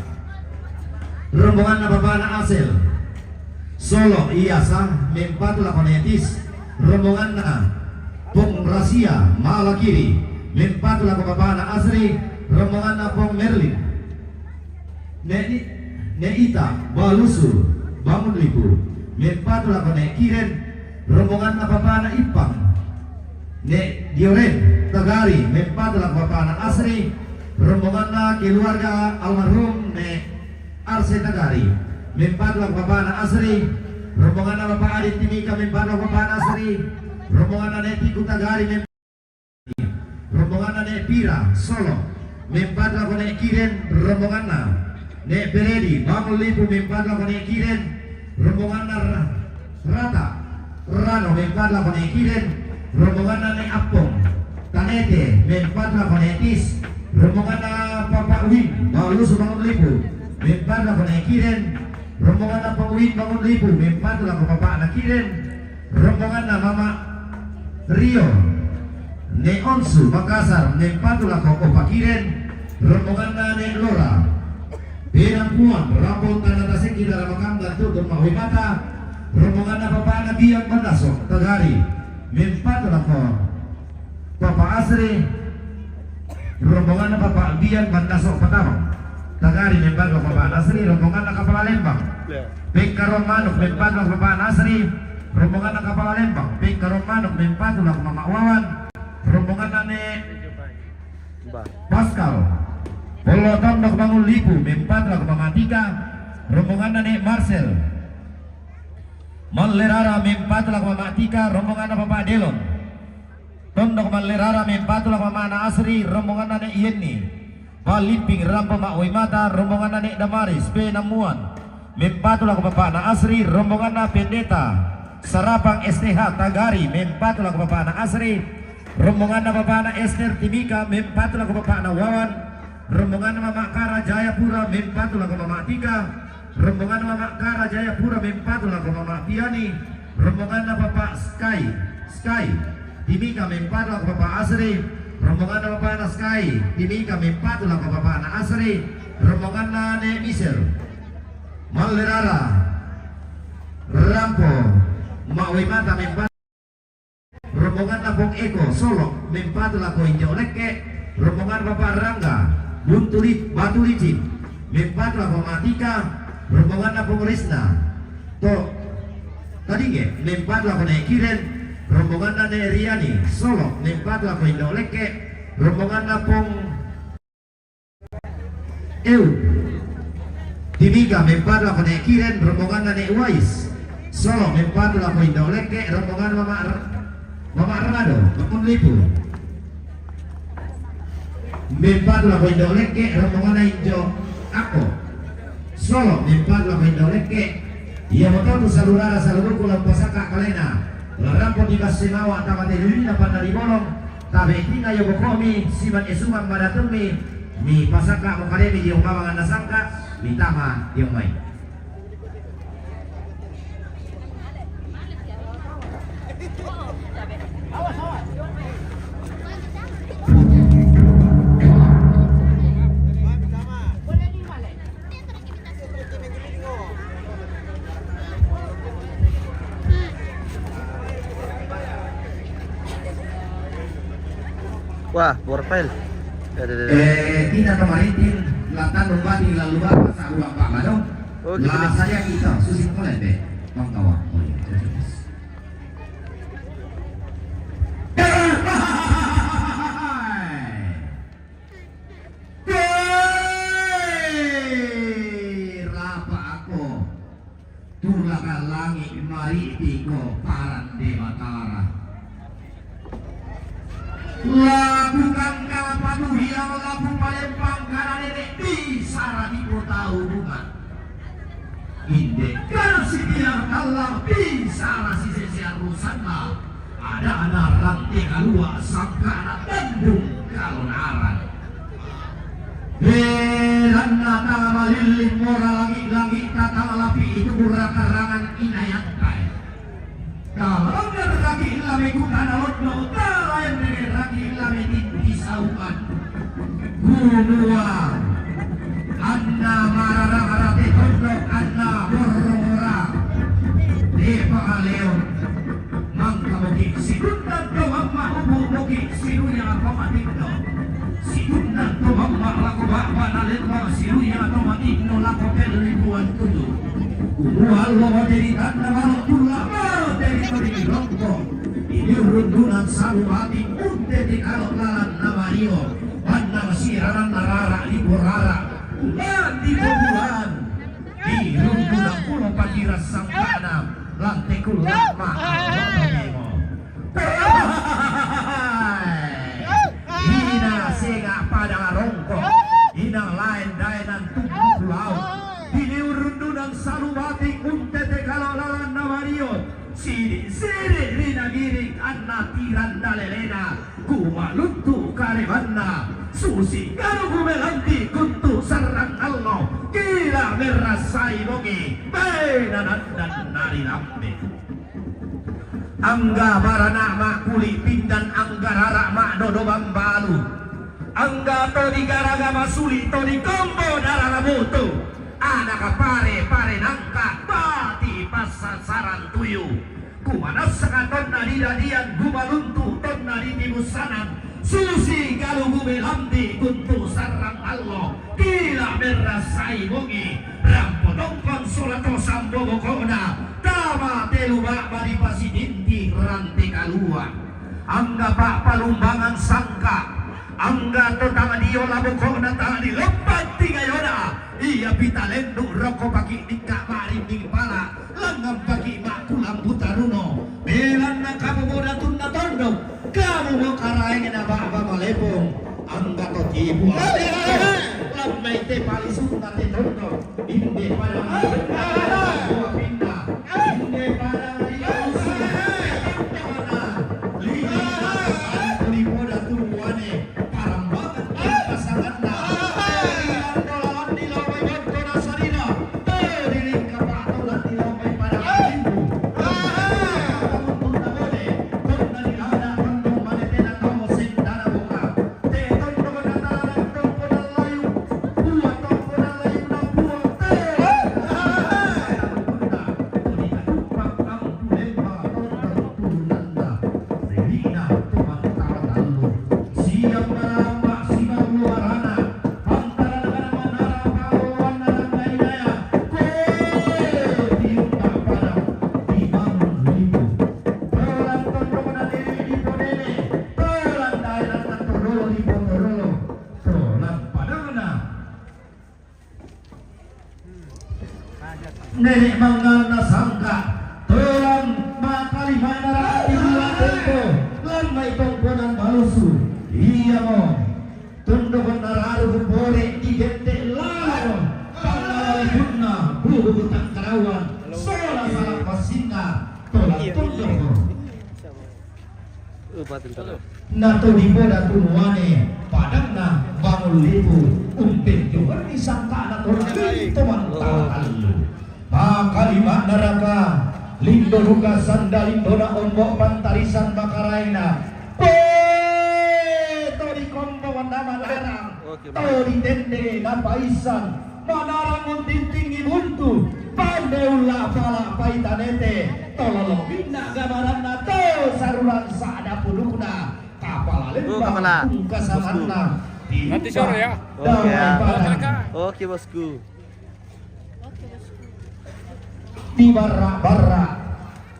Rombonganna bapana Asel, solo iasa mempatu lako netis, rombonganna Pong Rasia mala kiri, mempatu lako bapana Asri, rombonganna Pong Merlin. Ne', Ne'ita Balusu Bangun Lipu, mempatu lako Ne' Kiren, rombonganna bapana Ippang. Ne' Dioren Tagari, mempatu lako bapana Asri, rombonganna keluarga almarhum Ne' Arse Tagari, mempatu lako bapana Asri, rombonganna bapa Adit Timika, mempatu lako bapana Asri, rombonganna Ne' Tiku Tagari, mem- Rombonganna Ne' Pira, Solo, mempatu lako Ne' Kiren, rombonganna Ne' Peredi, Bangun Lipu, mempatu lako Ne' Kiren, rombonganna Ra-, Rata, Rano, mempatu lako Ne' Kiren, rombonganna Ne' Appong, Tanete, mempatu lako Ne' Tis, rombonganna Papa Win, Balusu Bangun Lipu, mempatu lako Ne' Kiren, rombonganna Pong Win Bangun Lipu, mempatu lako bapana Kiren, rombonganna Mama Rio, Ne' Onsu Makassar, mempatu lako Opa Kiren, rombonganna Ne' Lora. Penampuan, Rampong Tanah Tasik, kita ramakang dan tutur mawi mata, rombonganna bapana Biang Bandaso, Tagari, mempatu lako Papa Asri, rombonganna Papa Bian Bandaso Patamang. Tagari mempatu lako Papa Asri, rombonganna Kapala Lembang. Pengkaron Manuk mempatu lako Papa Asri, rombonganna Kapala Lembang. Pengkaron Manuk mempatu lako Mama Wawan, rombonganna Ne' Paskal. Pollo Tondok Bangun Lipu mempatu lako Mama Tika, rombonganna Ne' Marcel. Mallerara mempatu lako Mama Tika, rombonganna Papa Delon. Tondok Mallerara mempatu lako Mamana Asri, rombonganna Ne' Yenni. Palipping Rampo Ma'wai Mata, rombonganna Ne' Damaris, Penammuan, mempatu lako bapana Asri, rombonganna Pendeta Sarapang S T H Tagari, mempatu lako bapana Asri, rombonganna bapana Ester Timika, mempatu lako bapana Wawan, rombonganna Mama Kara Jayapura, mempatu lako Mama Tika, rombonganna Mama Kara Jayapura mempatu lako Mama Piani, rombonganna Papa Sky, Sky, Timika mempatu lako Papa Asri, rombonganna Papana Sky, Timika mempatu lako Papana Asri, rombonganna Ne' Misel. Mallerara, Rampo Ma'wai Mata mempatu, rombongan Rombonganna Pong Eko, Solo, mempatu lako Injo Lekke, rombongan Bapak Rangga, Buntu Li-, Batu Licin, mempatu lako Matika, rombonganna Pong Risna, to, Tadinge, mempatu lako Nek Kiren, rombonganna Nek Riani, Solo, mempatu lako Injo Lekke, rombonganna Pong Eu. Timika mempatu lako Nek Kiren, rombonganna Nek Wais. Solo mempatu lako Indo Lekke, rombongan Mama R-, Mama Rado, Mama Lipu. Mempatu lako Indo Lekke, rombonganna Injo Ako. Solo mempatu lako Indo Lekke. Iya moto tu salurara saluruku lampasaka kalena. Larampo di Bassimawa tama telluina panna di bolong. Tabe tina yo bokomi siman esumang madatummi. Mi pasaka mo kademi di ombawang nasangka, mi tama di omai. Wah, borpel. Eh, kita kemarin tim latan lupa tinggal lupa masa uang Pak Madong. Oh, gitu. Lah, saya kita susi mulai deh. Bang Tawang. Oh, iya. Hei, rapa ako. Tulaka langi maripiko paran Debatara. Laku kangkala paduhiang laku palempang kana nenek bisara di kota hubungan. Inde kana sibilang Allah bisara sisesian rusanna. Adana rante kalua sangkana tendung kalonaran. Beranna tama lilling mora langi-langi tatama lapi itu burakarangan inayantai. Kalau raki lame kutana lotno, talayan raki lame tinti saukan. Gunua, anna marara-rara tetondo, anna borromora. Depa leon. Mangka moki situndan to mamma ubu moki siruya pamatikno. Situndan to mamma lako baba nalemma siruya to matikno lako pelle buan tutu. Umuallo materi tanna maro tulla maro teri teri rokko. Ini rundunan salu mati unte di kalo lalan namario. Panna masiraran narara di borara. Bulan di bulan. Di rundunan pulo pakira sangkana. Lanteku lama. Ina sega pada rongko. Ina lain daenan tubuh pulau. Di rundunan salu mati unte te kalo lalan namario. Sidi-sidi rina giring anna tiranda lelena. Kumaluntu karebanna. Susi galu kumelanti kuntu sarang allo. Kila merasai bongi. Bena nandan nari lambe. Angga barana makuli pindan angga rara madodo bambalu. Angga to digaraga masuli to dikombo darana butu. Anaka pare pare nangka pati passasaran tuyu. Kumanassa tonna di dadian, kumaluntu tonna di timusanan. Susi galu gube lambi kuntu sarang allo. Kila merasai bongi. Rampo tompang sola to sambo bokona. Tama telu baba di pasidinti rante kalua. Angga pa palumbangan sangka. Angga to tama dio labokona tama di leppat tingayona. Iya pita lendu rokko paki dikka marinding pala. Langngampaki makkulambu taruno, belanna kamu moda tunna tondong, kamu mo karaengna baba malepong, angga to tipu. Lammai te palisunna te tondong, inde pada pinna, inde pada lima, di moda tuane. Mangana sangka, tolang makali manara di dua tongko, lan mai tongkonan balusu. Iya mo, tondok nararu bore di dente lalo, pangalali bunna, bubu tangkarawan, sola salah pasinna, tolang tondok. Na to dipoda tunuane, padanna bangun lipu, umpen johan ni sangkana to nalito mantawa tallu. Maka lima naraka, lindo duka sanda lindona ombok pantarisan makaraina. Pe to dikombo nama narang. To ditende napaisan, manarang untintingi buntu, pande ulla pala paitanete, tololo minna gamaranna to saruran sada pudukna, kapala lembang pungkasanganna. Nanti sore ya. Oke, ya. Oke, bosku. Di barra-barra.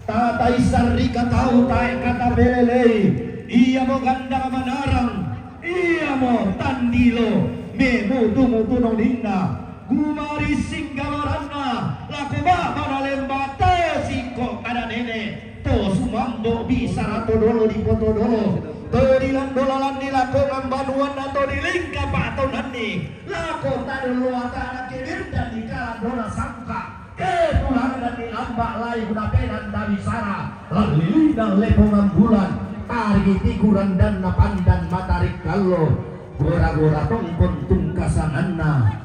Tataissan ri katau tae kata belelei, iya mo gandang manarang, iya mo tandilo, me mutu-mutu noninna, gumarissing gamaranna, lako baba nalemba to singko kada nene, to sumambo bisara to dolo di poto dolo, to dilando lalanni lako ngambanuanna to dilingka patonanni, lako tadolo atana keberdan di kalandona sangka. Kepulangan di lambak layu na penan da bisara, lallilina lepongan bulan, tarigi tiguran dan na pandan matarik kallo, gora-gora tongkon tungkasanganna.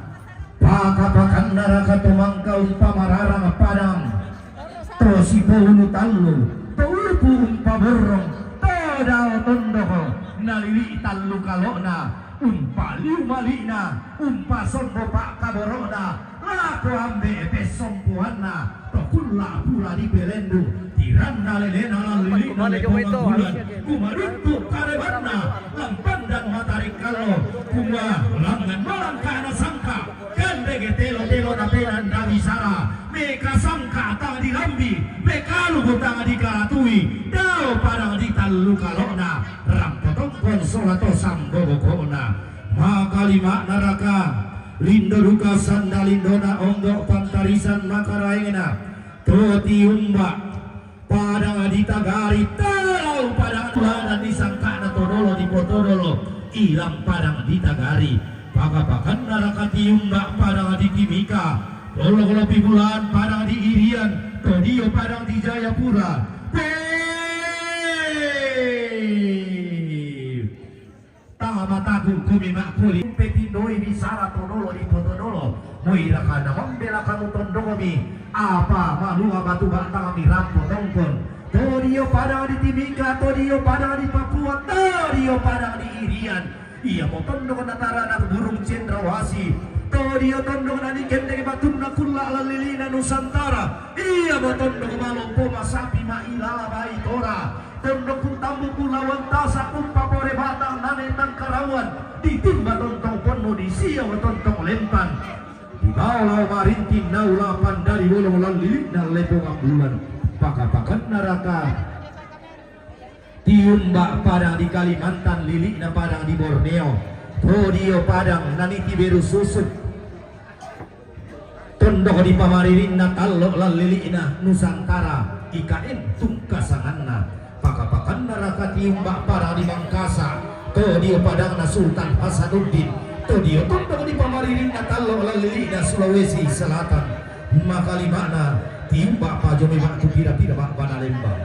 Paka-pakanna raka to mangka umpamararang padang, to sipoulu tallu, to upu umpaborrong, to dao tondoko, nalili tallu kalokna, umpaliu malikna, umpasombo pakkaborokna, lako ambe pessompoanna, to kulla pura dipelendu, tiranna lelena lallilina lepongan bulan, kumaruntuk karebanna, lampandan matarik kallo, kuma langan malangkana sangka, kande getelo-telo na penan da bisara, meka sangka tang dilambi, mekalu tang dikalatui, dao padang di tallu kalokna, rampo tongkon sola to sambo bokokna. Maka lima naraka, lindo duka sanda lindona ombok pantarisan makaraengna, to tiumba padang di tagari, talau padang ladan di sangkana to dolo di poto dolo, ilang padang di tagari, paka-pakanna raka tiumba padang di timika, dolo lopi bulan padang di irian, to dio padang di jayapura. Pe Tama taku kumi makkuli, petindoi bisara to dolo di poto dolo. Moi rakana mambela kamu tondokomi, apa malua batu batangmi rampo tongkon. To dio padang di timika, to dio padang di papua, to dio padang di irian. Iya mo tondok na taranak burung cendrawasih. To dio tondok na nikendek batunna kulla lallilina Nusantara. Iya mo tondok malompo masapi mailala bai tora. Tondok pun tambuk pun lawan tasa kumpa pore batang nane tangkarawan. Ditimba tontong ponno di sia tontong lempang. Di bawah lau marinting naula pandari bolong lallilina lepongan bulan. Paka-pakan naraka. Tiumba padang di Kalimantan, lilikna padang di Borneo. Podio padang naniti beru susuk. Tondok di pamaririnna tallo lallili'na Nusantara, I K N tungkasanganna. Paka-pakanna raka tiumba padang di Mangkasa, to dio padangna Sultan Hasanuddin, to dio tondok di pamaririnna tallo lallili'na Sulawesi Selatan. Makalima'na tiumba pajomi waktu pira-pira ba'bana lembang.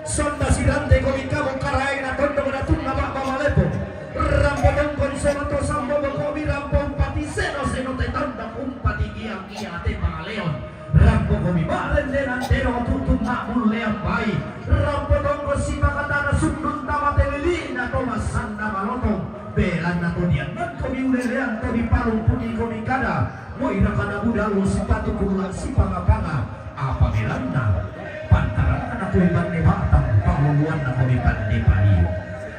Sonda sirante komi kamo karaeng na tondok na tunna ba'ba malepo. Rampo tongkon sono to sambo bokomi rampo umpati seno-seno te tondok umpati giang ia te pangaleon. Rampo komi ma'rende nantero tutun ma'mullean bai. Rampo tongkon sipakatana sundun tama te lili'na to massanda malotong. Belanna to diannan komi ulelean to dipalumpungi komi kada. Moi rakana budallo sipatu kulla sipanga-panga. Apa belanna? Pantaranna komi pande batang, panguluanna komi pande paliu.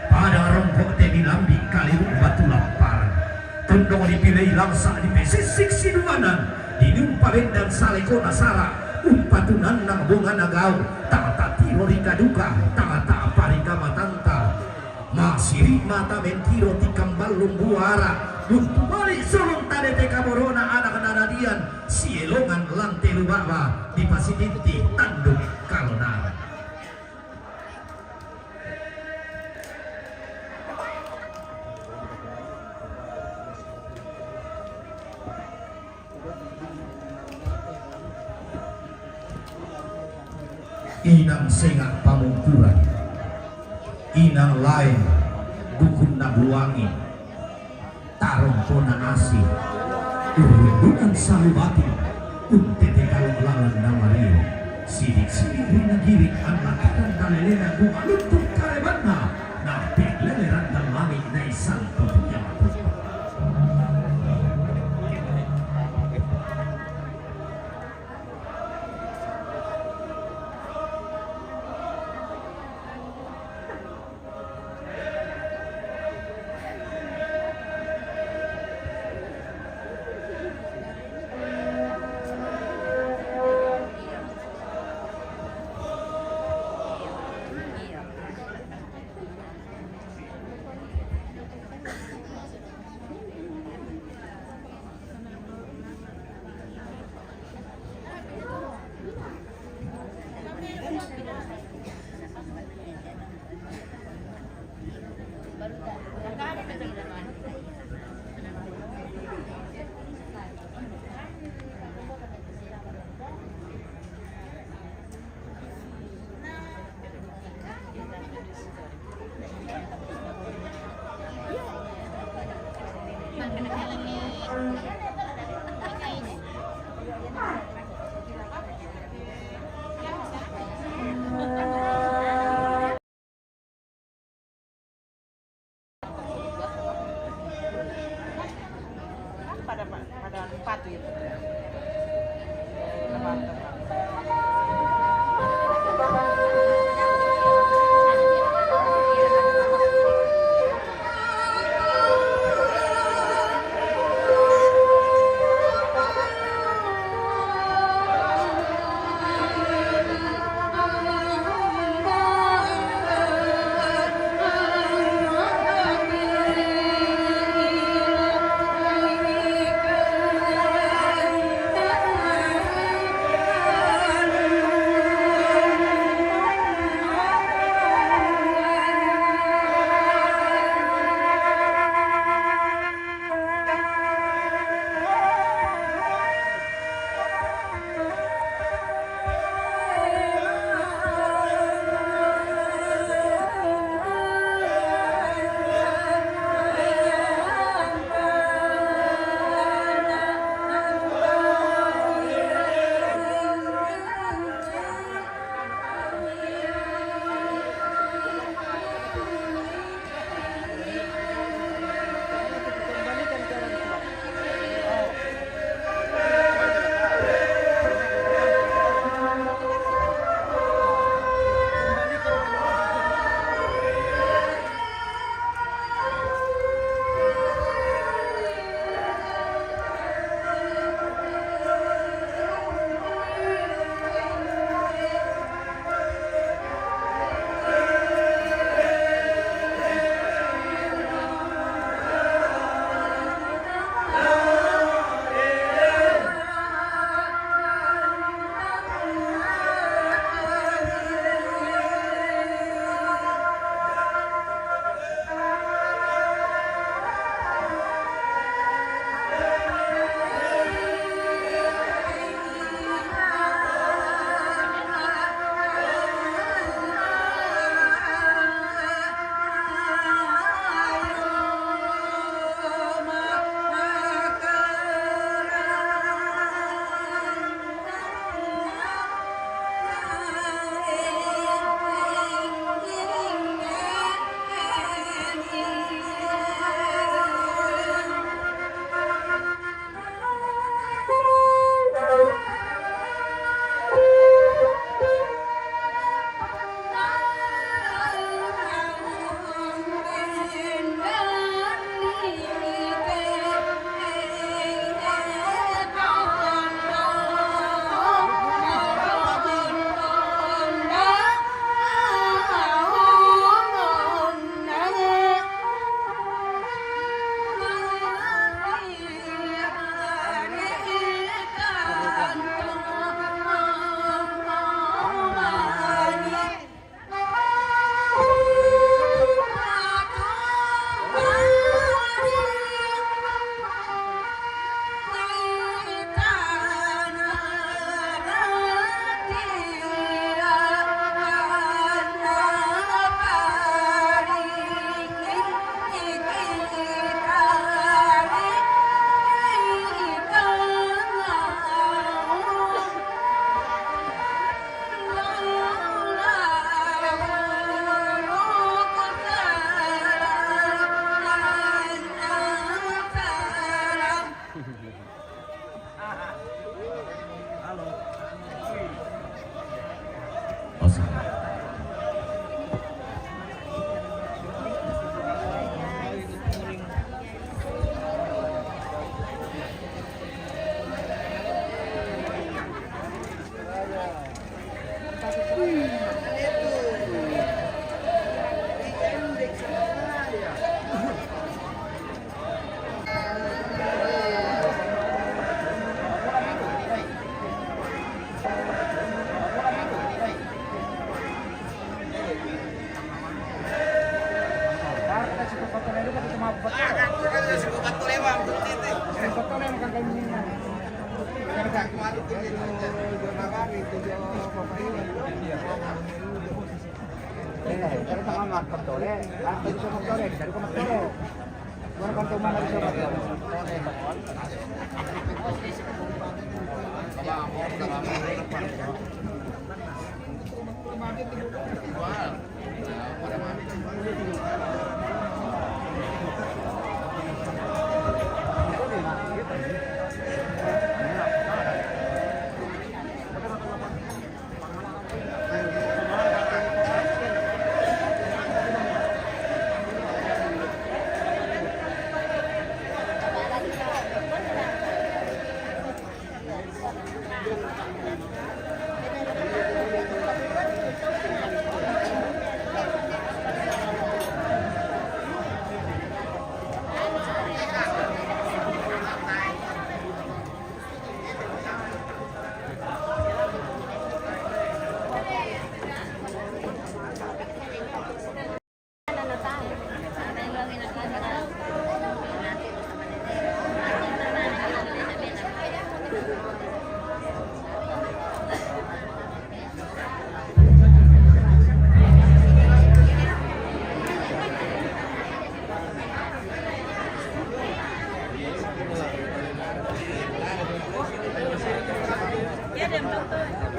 Pada rongko te milambi kaliru batu lampar. Tondok dipilei langsa dipesissik siduanan, dinumpa bendan salekona sara, umpatunannang bongana gau, tang tatiro rika duka, tang tapa rika matanta. Masiri mata mentiro tikamballung buara, Untuk balik sulung tadete kaborona anak nadadian, sielongan lante lubaba di pasitinti tanduk kalonaran. Inang senga' pamungkuran, inang lae dukun nabuangi, tarongkona asi, urrundungan salubati, untete kalo lalan namario, sidi'-sidi' ri nagirik anna tadan dalelena gumaluntu' karebanna, napellele randan langi' naisang to kiamato.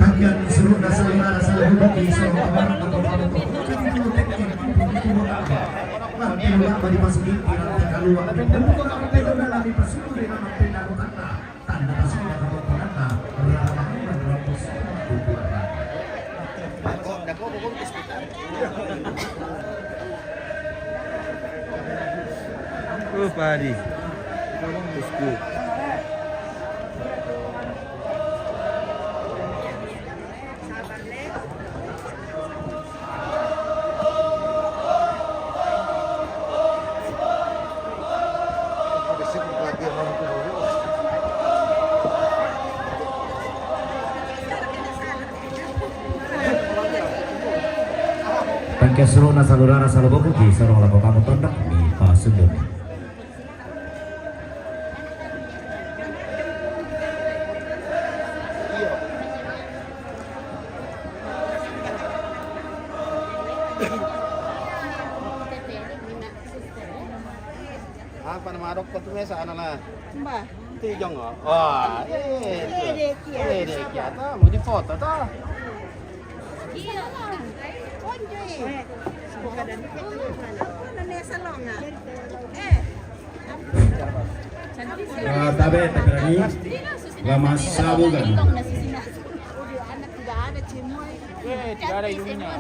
Takian seru dasar nara salah hubungi seorang kabar atau kabar. Jadi dulu teknik itu bukan apa. Nanti ulah bagi masuk di tirang keluar. Bukan apa yang udah lagi pasuri nama pena kata. Tanda pasuk yang kamu pernah. Rara kamu menurut pasuk. Dako, dako, dako, dako. Oh, padi. Bosku. Tangke seru na salu rara salu boku ki sarong lako kamu tondok ni pasunduk. Apa nama adok ko tu mesa anana? Mbah. Ti jongo. Wah, eh. Eh, dia kia. Eh, dia kia ta, mau di foto ta. Iya. Konjo, eh. Apa namanya salonga? Eh. Ah, tabe, tabe lagi. Lama sabu kan. Tidak ada, tidak ada, Cimoy. Eh, tidak ada ilmunya.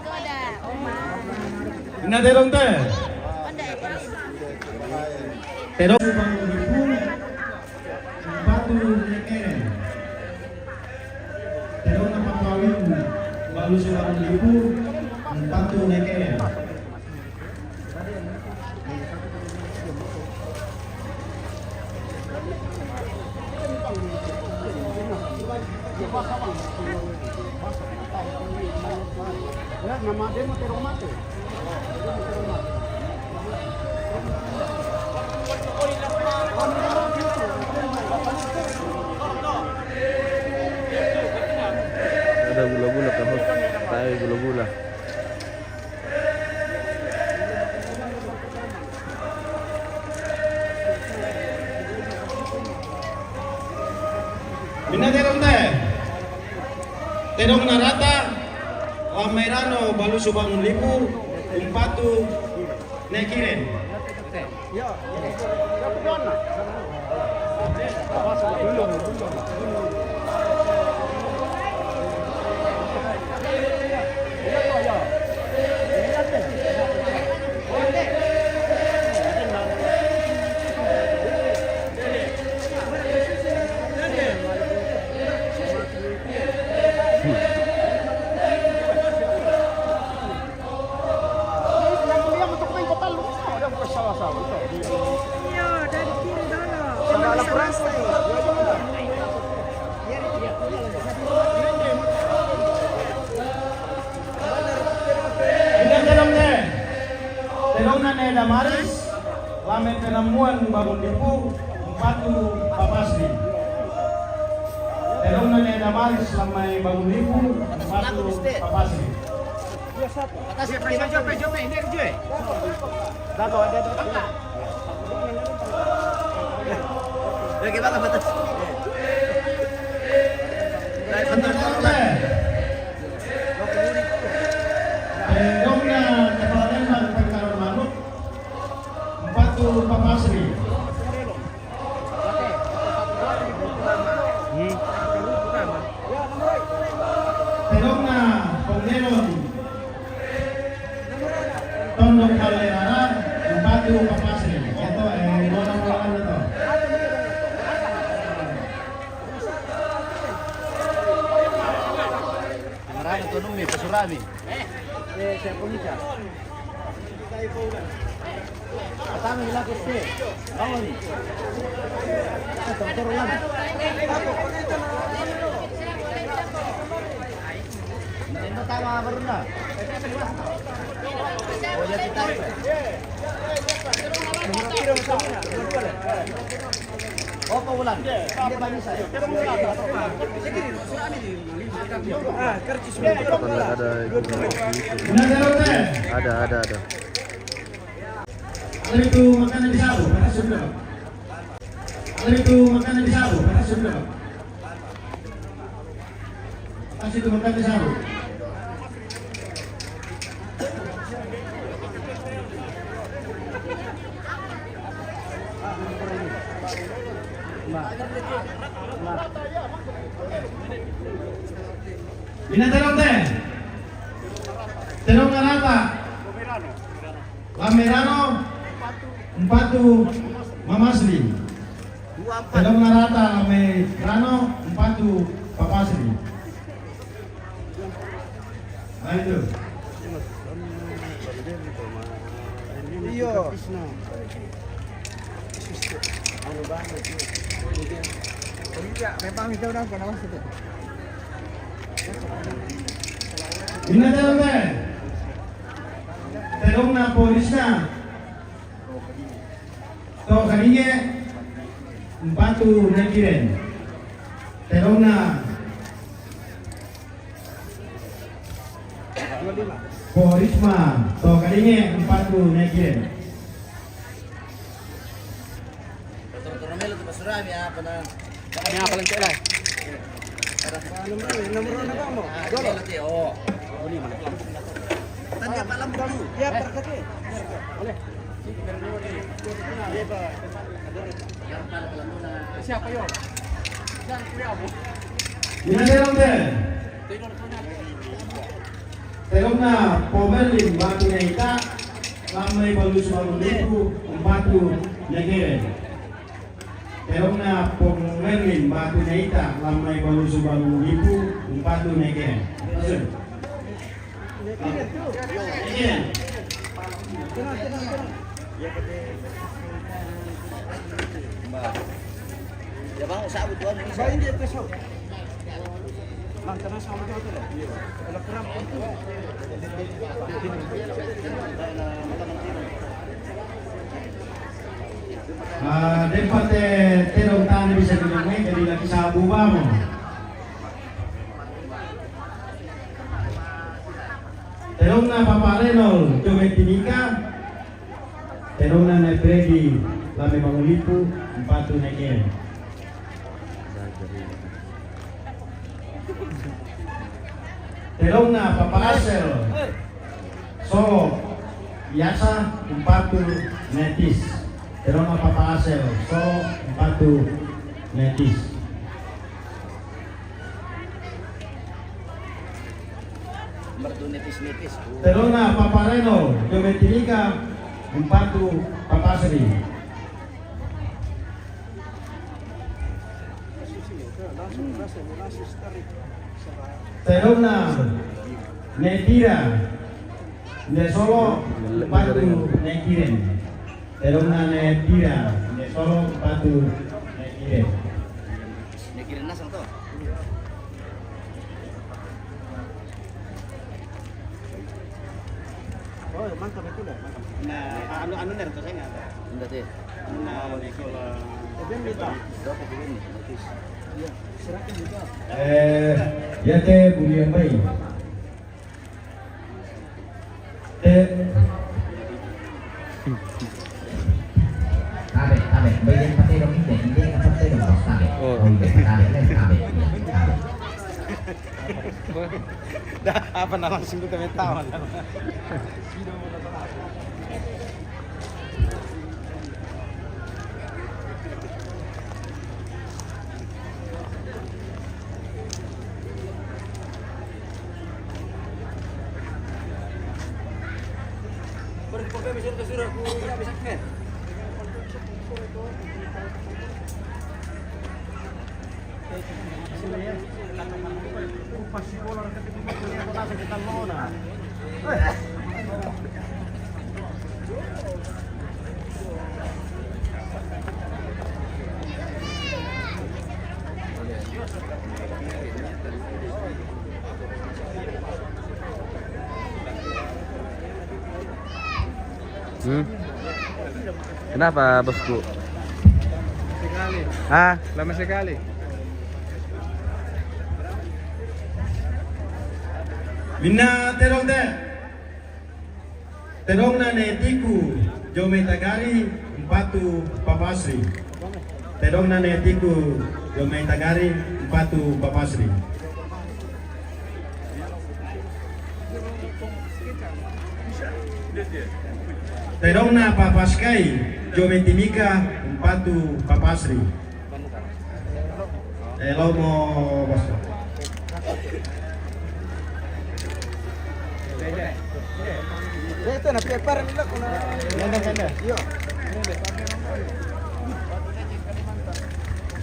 Ina terong te. Terong. Patu nekeren. Terong apa kawin? Balu seorang ibu. Patu nekeren. Ada gula-gula kan, host. Tai gula-gula. Mina terong te. Terong na rata, wa mairano balu subangun lipu, umpatu nekiren. Damaris, lame penamuan Bangun Lipu, umpatu Papasri. Tedong na ne Damaris lame Bangun Lipu, umpatu Papasri. Atas, jope, jope, jope, ini, jope. Dato, ada, ada. Lagi bakal batas. Tedong na kapalembang pengkaron manuk, umpatu Papasri. Hmm. Tedong na pongelon tondok Hallerara, umpatu Papasri. Ito, eh, dua na pongelon na to. Marami to numi, pasurami. Eh, siya po niya. Patang nila ko siya. Bangun. Ah, totoro lang. Hindi tama, meron na. O, yan si Tayo. Opo, ulan. Hindi ba, Nisa? Ada, ada, ada. Ada itu makanan di sabu, pada sudah. Ada itu makanan di sabu, pada sudah. Ada itu makanan di sabu. Ina tedong te. Tedong na rata. Lamerano, umpatu Mamasri. Tedong na rata Lamerano, umpatu Papasri. Ayo. Iyo. Memang itu orang kena masuk. Ina tedong te. Tedong na Porisma to Kadinge, umpatu Nekiren. Tedong na Porisma to Kadinge, umpatu Nekiren. Totoro melo tu pasurami, apa na? Ini apa lang sila? Nomor, nomor na ba mo? Dolo. Tanda pa lang mo. Ya, perkati. Boleh. Siapa yo? Yan, kuya mo. Ina tedong te. Tedong na Pomerlin, umpatu Neita, Lamerano, Balusu, Bangun Lipu, umpatu Nekiren. Tedong na Pomerlin, umpatu Neita, Lamerano, Balusu, Bangun Lipu, umpatu Nekiren. Maksud? Nekiren. Ya, Bang, usah butuhan ini. Bang, ini itu, so. Ah, de'pa te tedong tana bisa bilang, eh, jadi laki sabu ba mo. Tedong na Papa Renol, Joven Timika. Tedong na ne Freddy, Lamerano, Bangun Lipu, umpatu Nekiren. Tedong na Papa Asel, Solo, Yasa, umpatu Netis. Tedong na Papa Asel, Solo, umpatu Netis. Nomor tu Netis-Netis. Tedong na Papa Renol, Joven Timika, umpatu Papasri. Tedong na Netira, nde Solo, umpatu Nekiren. Tedong na Netira, nde Solo, umpatu Nekiren. Nekiren na sang to. Oh, mantap itu dah, mantap. Nah, anu, anu nih, rencana ada. Enggak sih. Nah, Nicola. Eben kita. Iya, silakan juga. Eh, ya te, William Bay. Te. Tabe, tabe, bagian pakai dong ini, ini yang apa teh dong, tabe. Oh. Oh, iya, tabe, tabe, iya, tabe. Dah, apa nama langsung kita tahu. Hmm. Kenapa, bosku? Sekali. Ah, lama sekali. Mina te dong te. Te dong na ne tiku, jo mai tagari, mpatu papasri. Te dong na ne tiku, jo mai tagari, mpatu papasri. Te dong na papaskai, jo mai timika, mpatu papasri. Eh, lo mau, bos. Itu na paper ini, lo, kuna. Iya.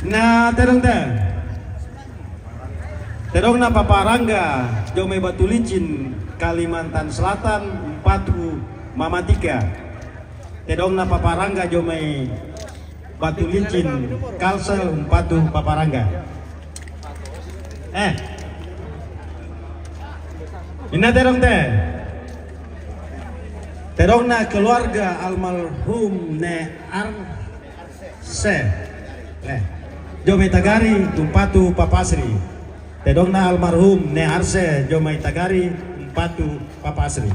Na te dong te. Te dong na paparangga, jo mai Batu Licin, Kalimantan Selatan, mpatu mamatika. Te dong na paparangga, jo mai Batu Licin, Kalsel, mpatu paparangga. Eh. Ina te dong te. Te dong na keluarga almarhum ne Arse. Eh. Jo mai tagari, mpatu papasri. Te dong na almarhum ne Arse, jo mai tagari, mpatu papasri.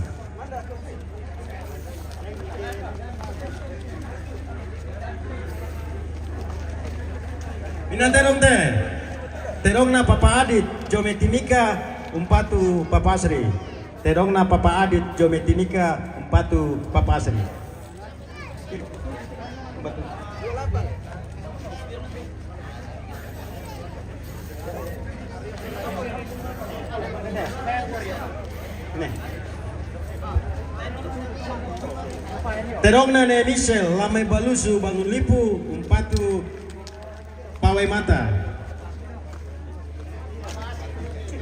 Ina te dong te. Te dong na papa Adit, jo mai timika, mpatu papasri. Te dong na papa Adit, jo mai timika, mpatu papasri. Te dong na ne Michel, la mai Balusu, Bangun Lipu, mpatu Pawai Mata.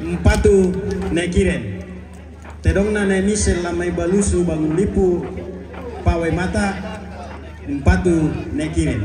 Mpatu ne Kiren. Te dong na ne Michel, la mai Balusu, Bangun Lipu, Pawai Mata, mpatu ne Kiren.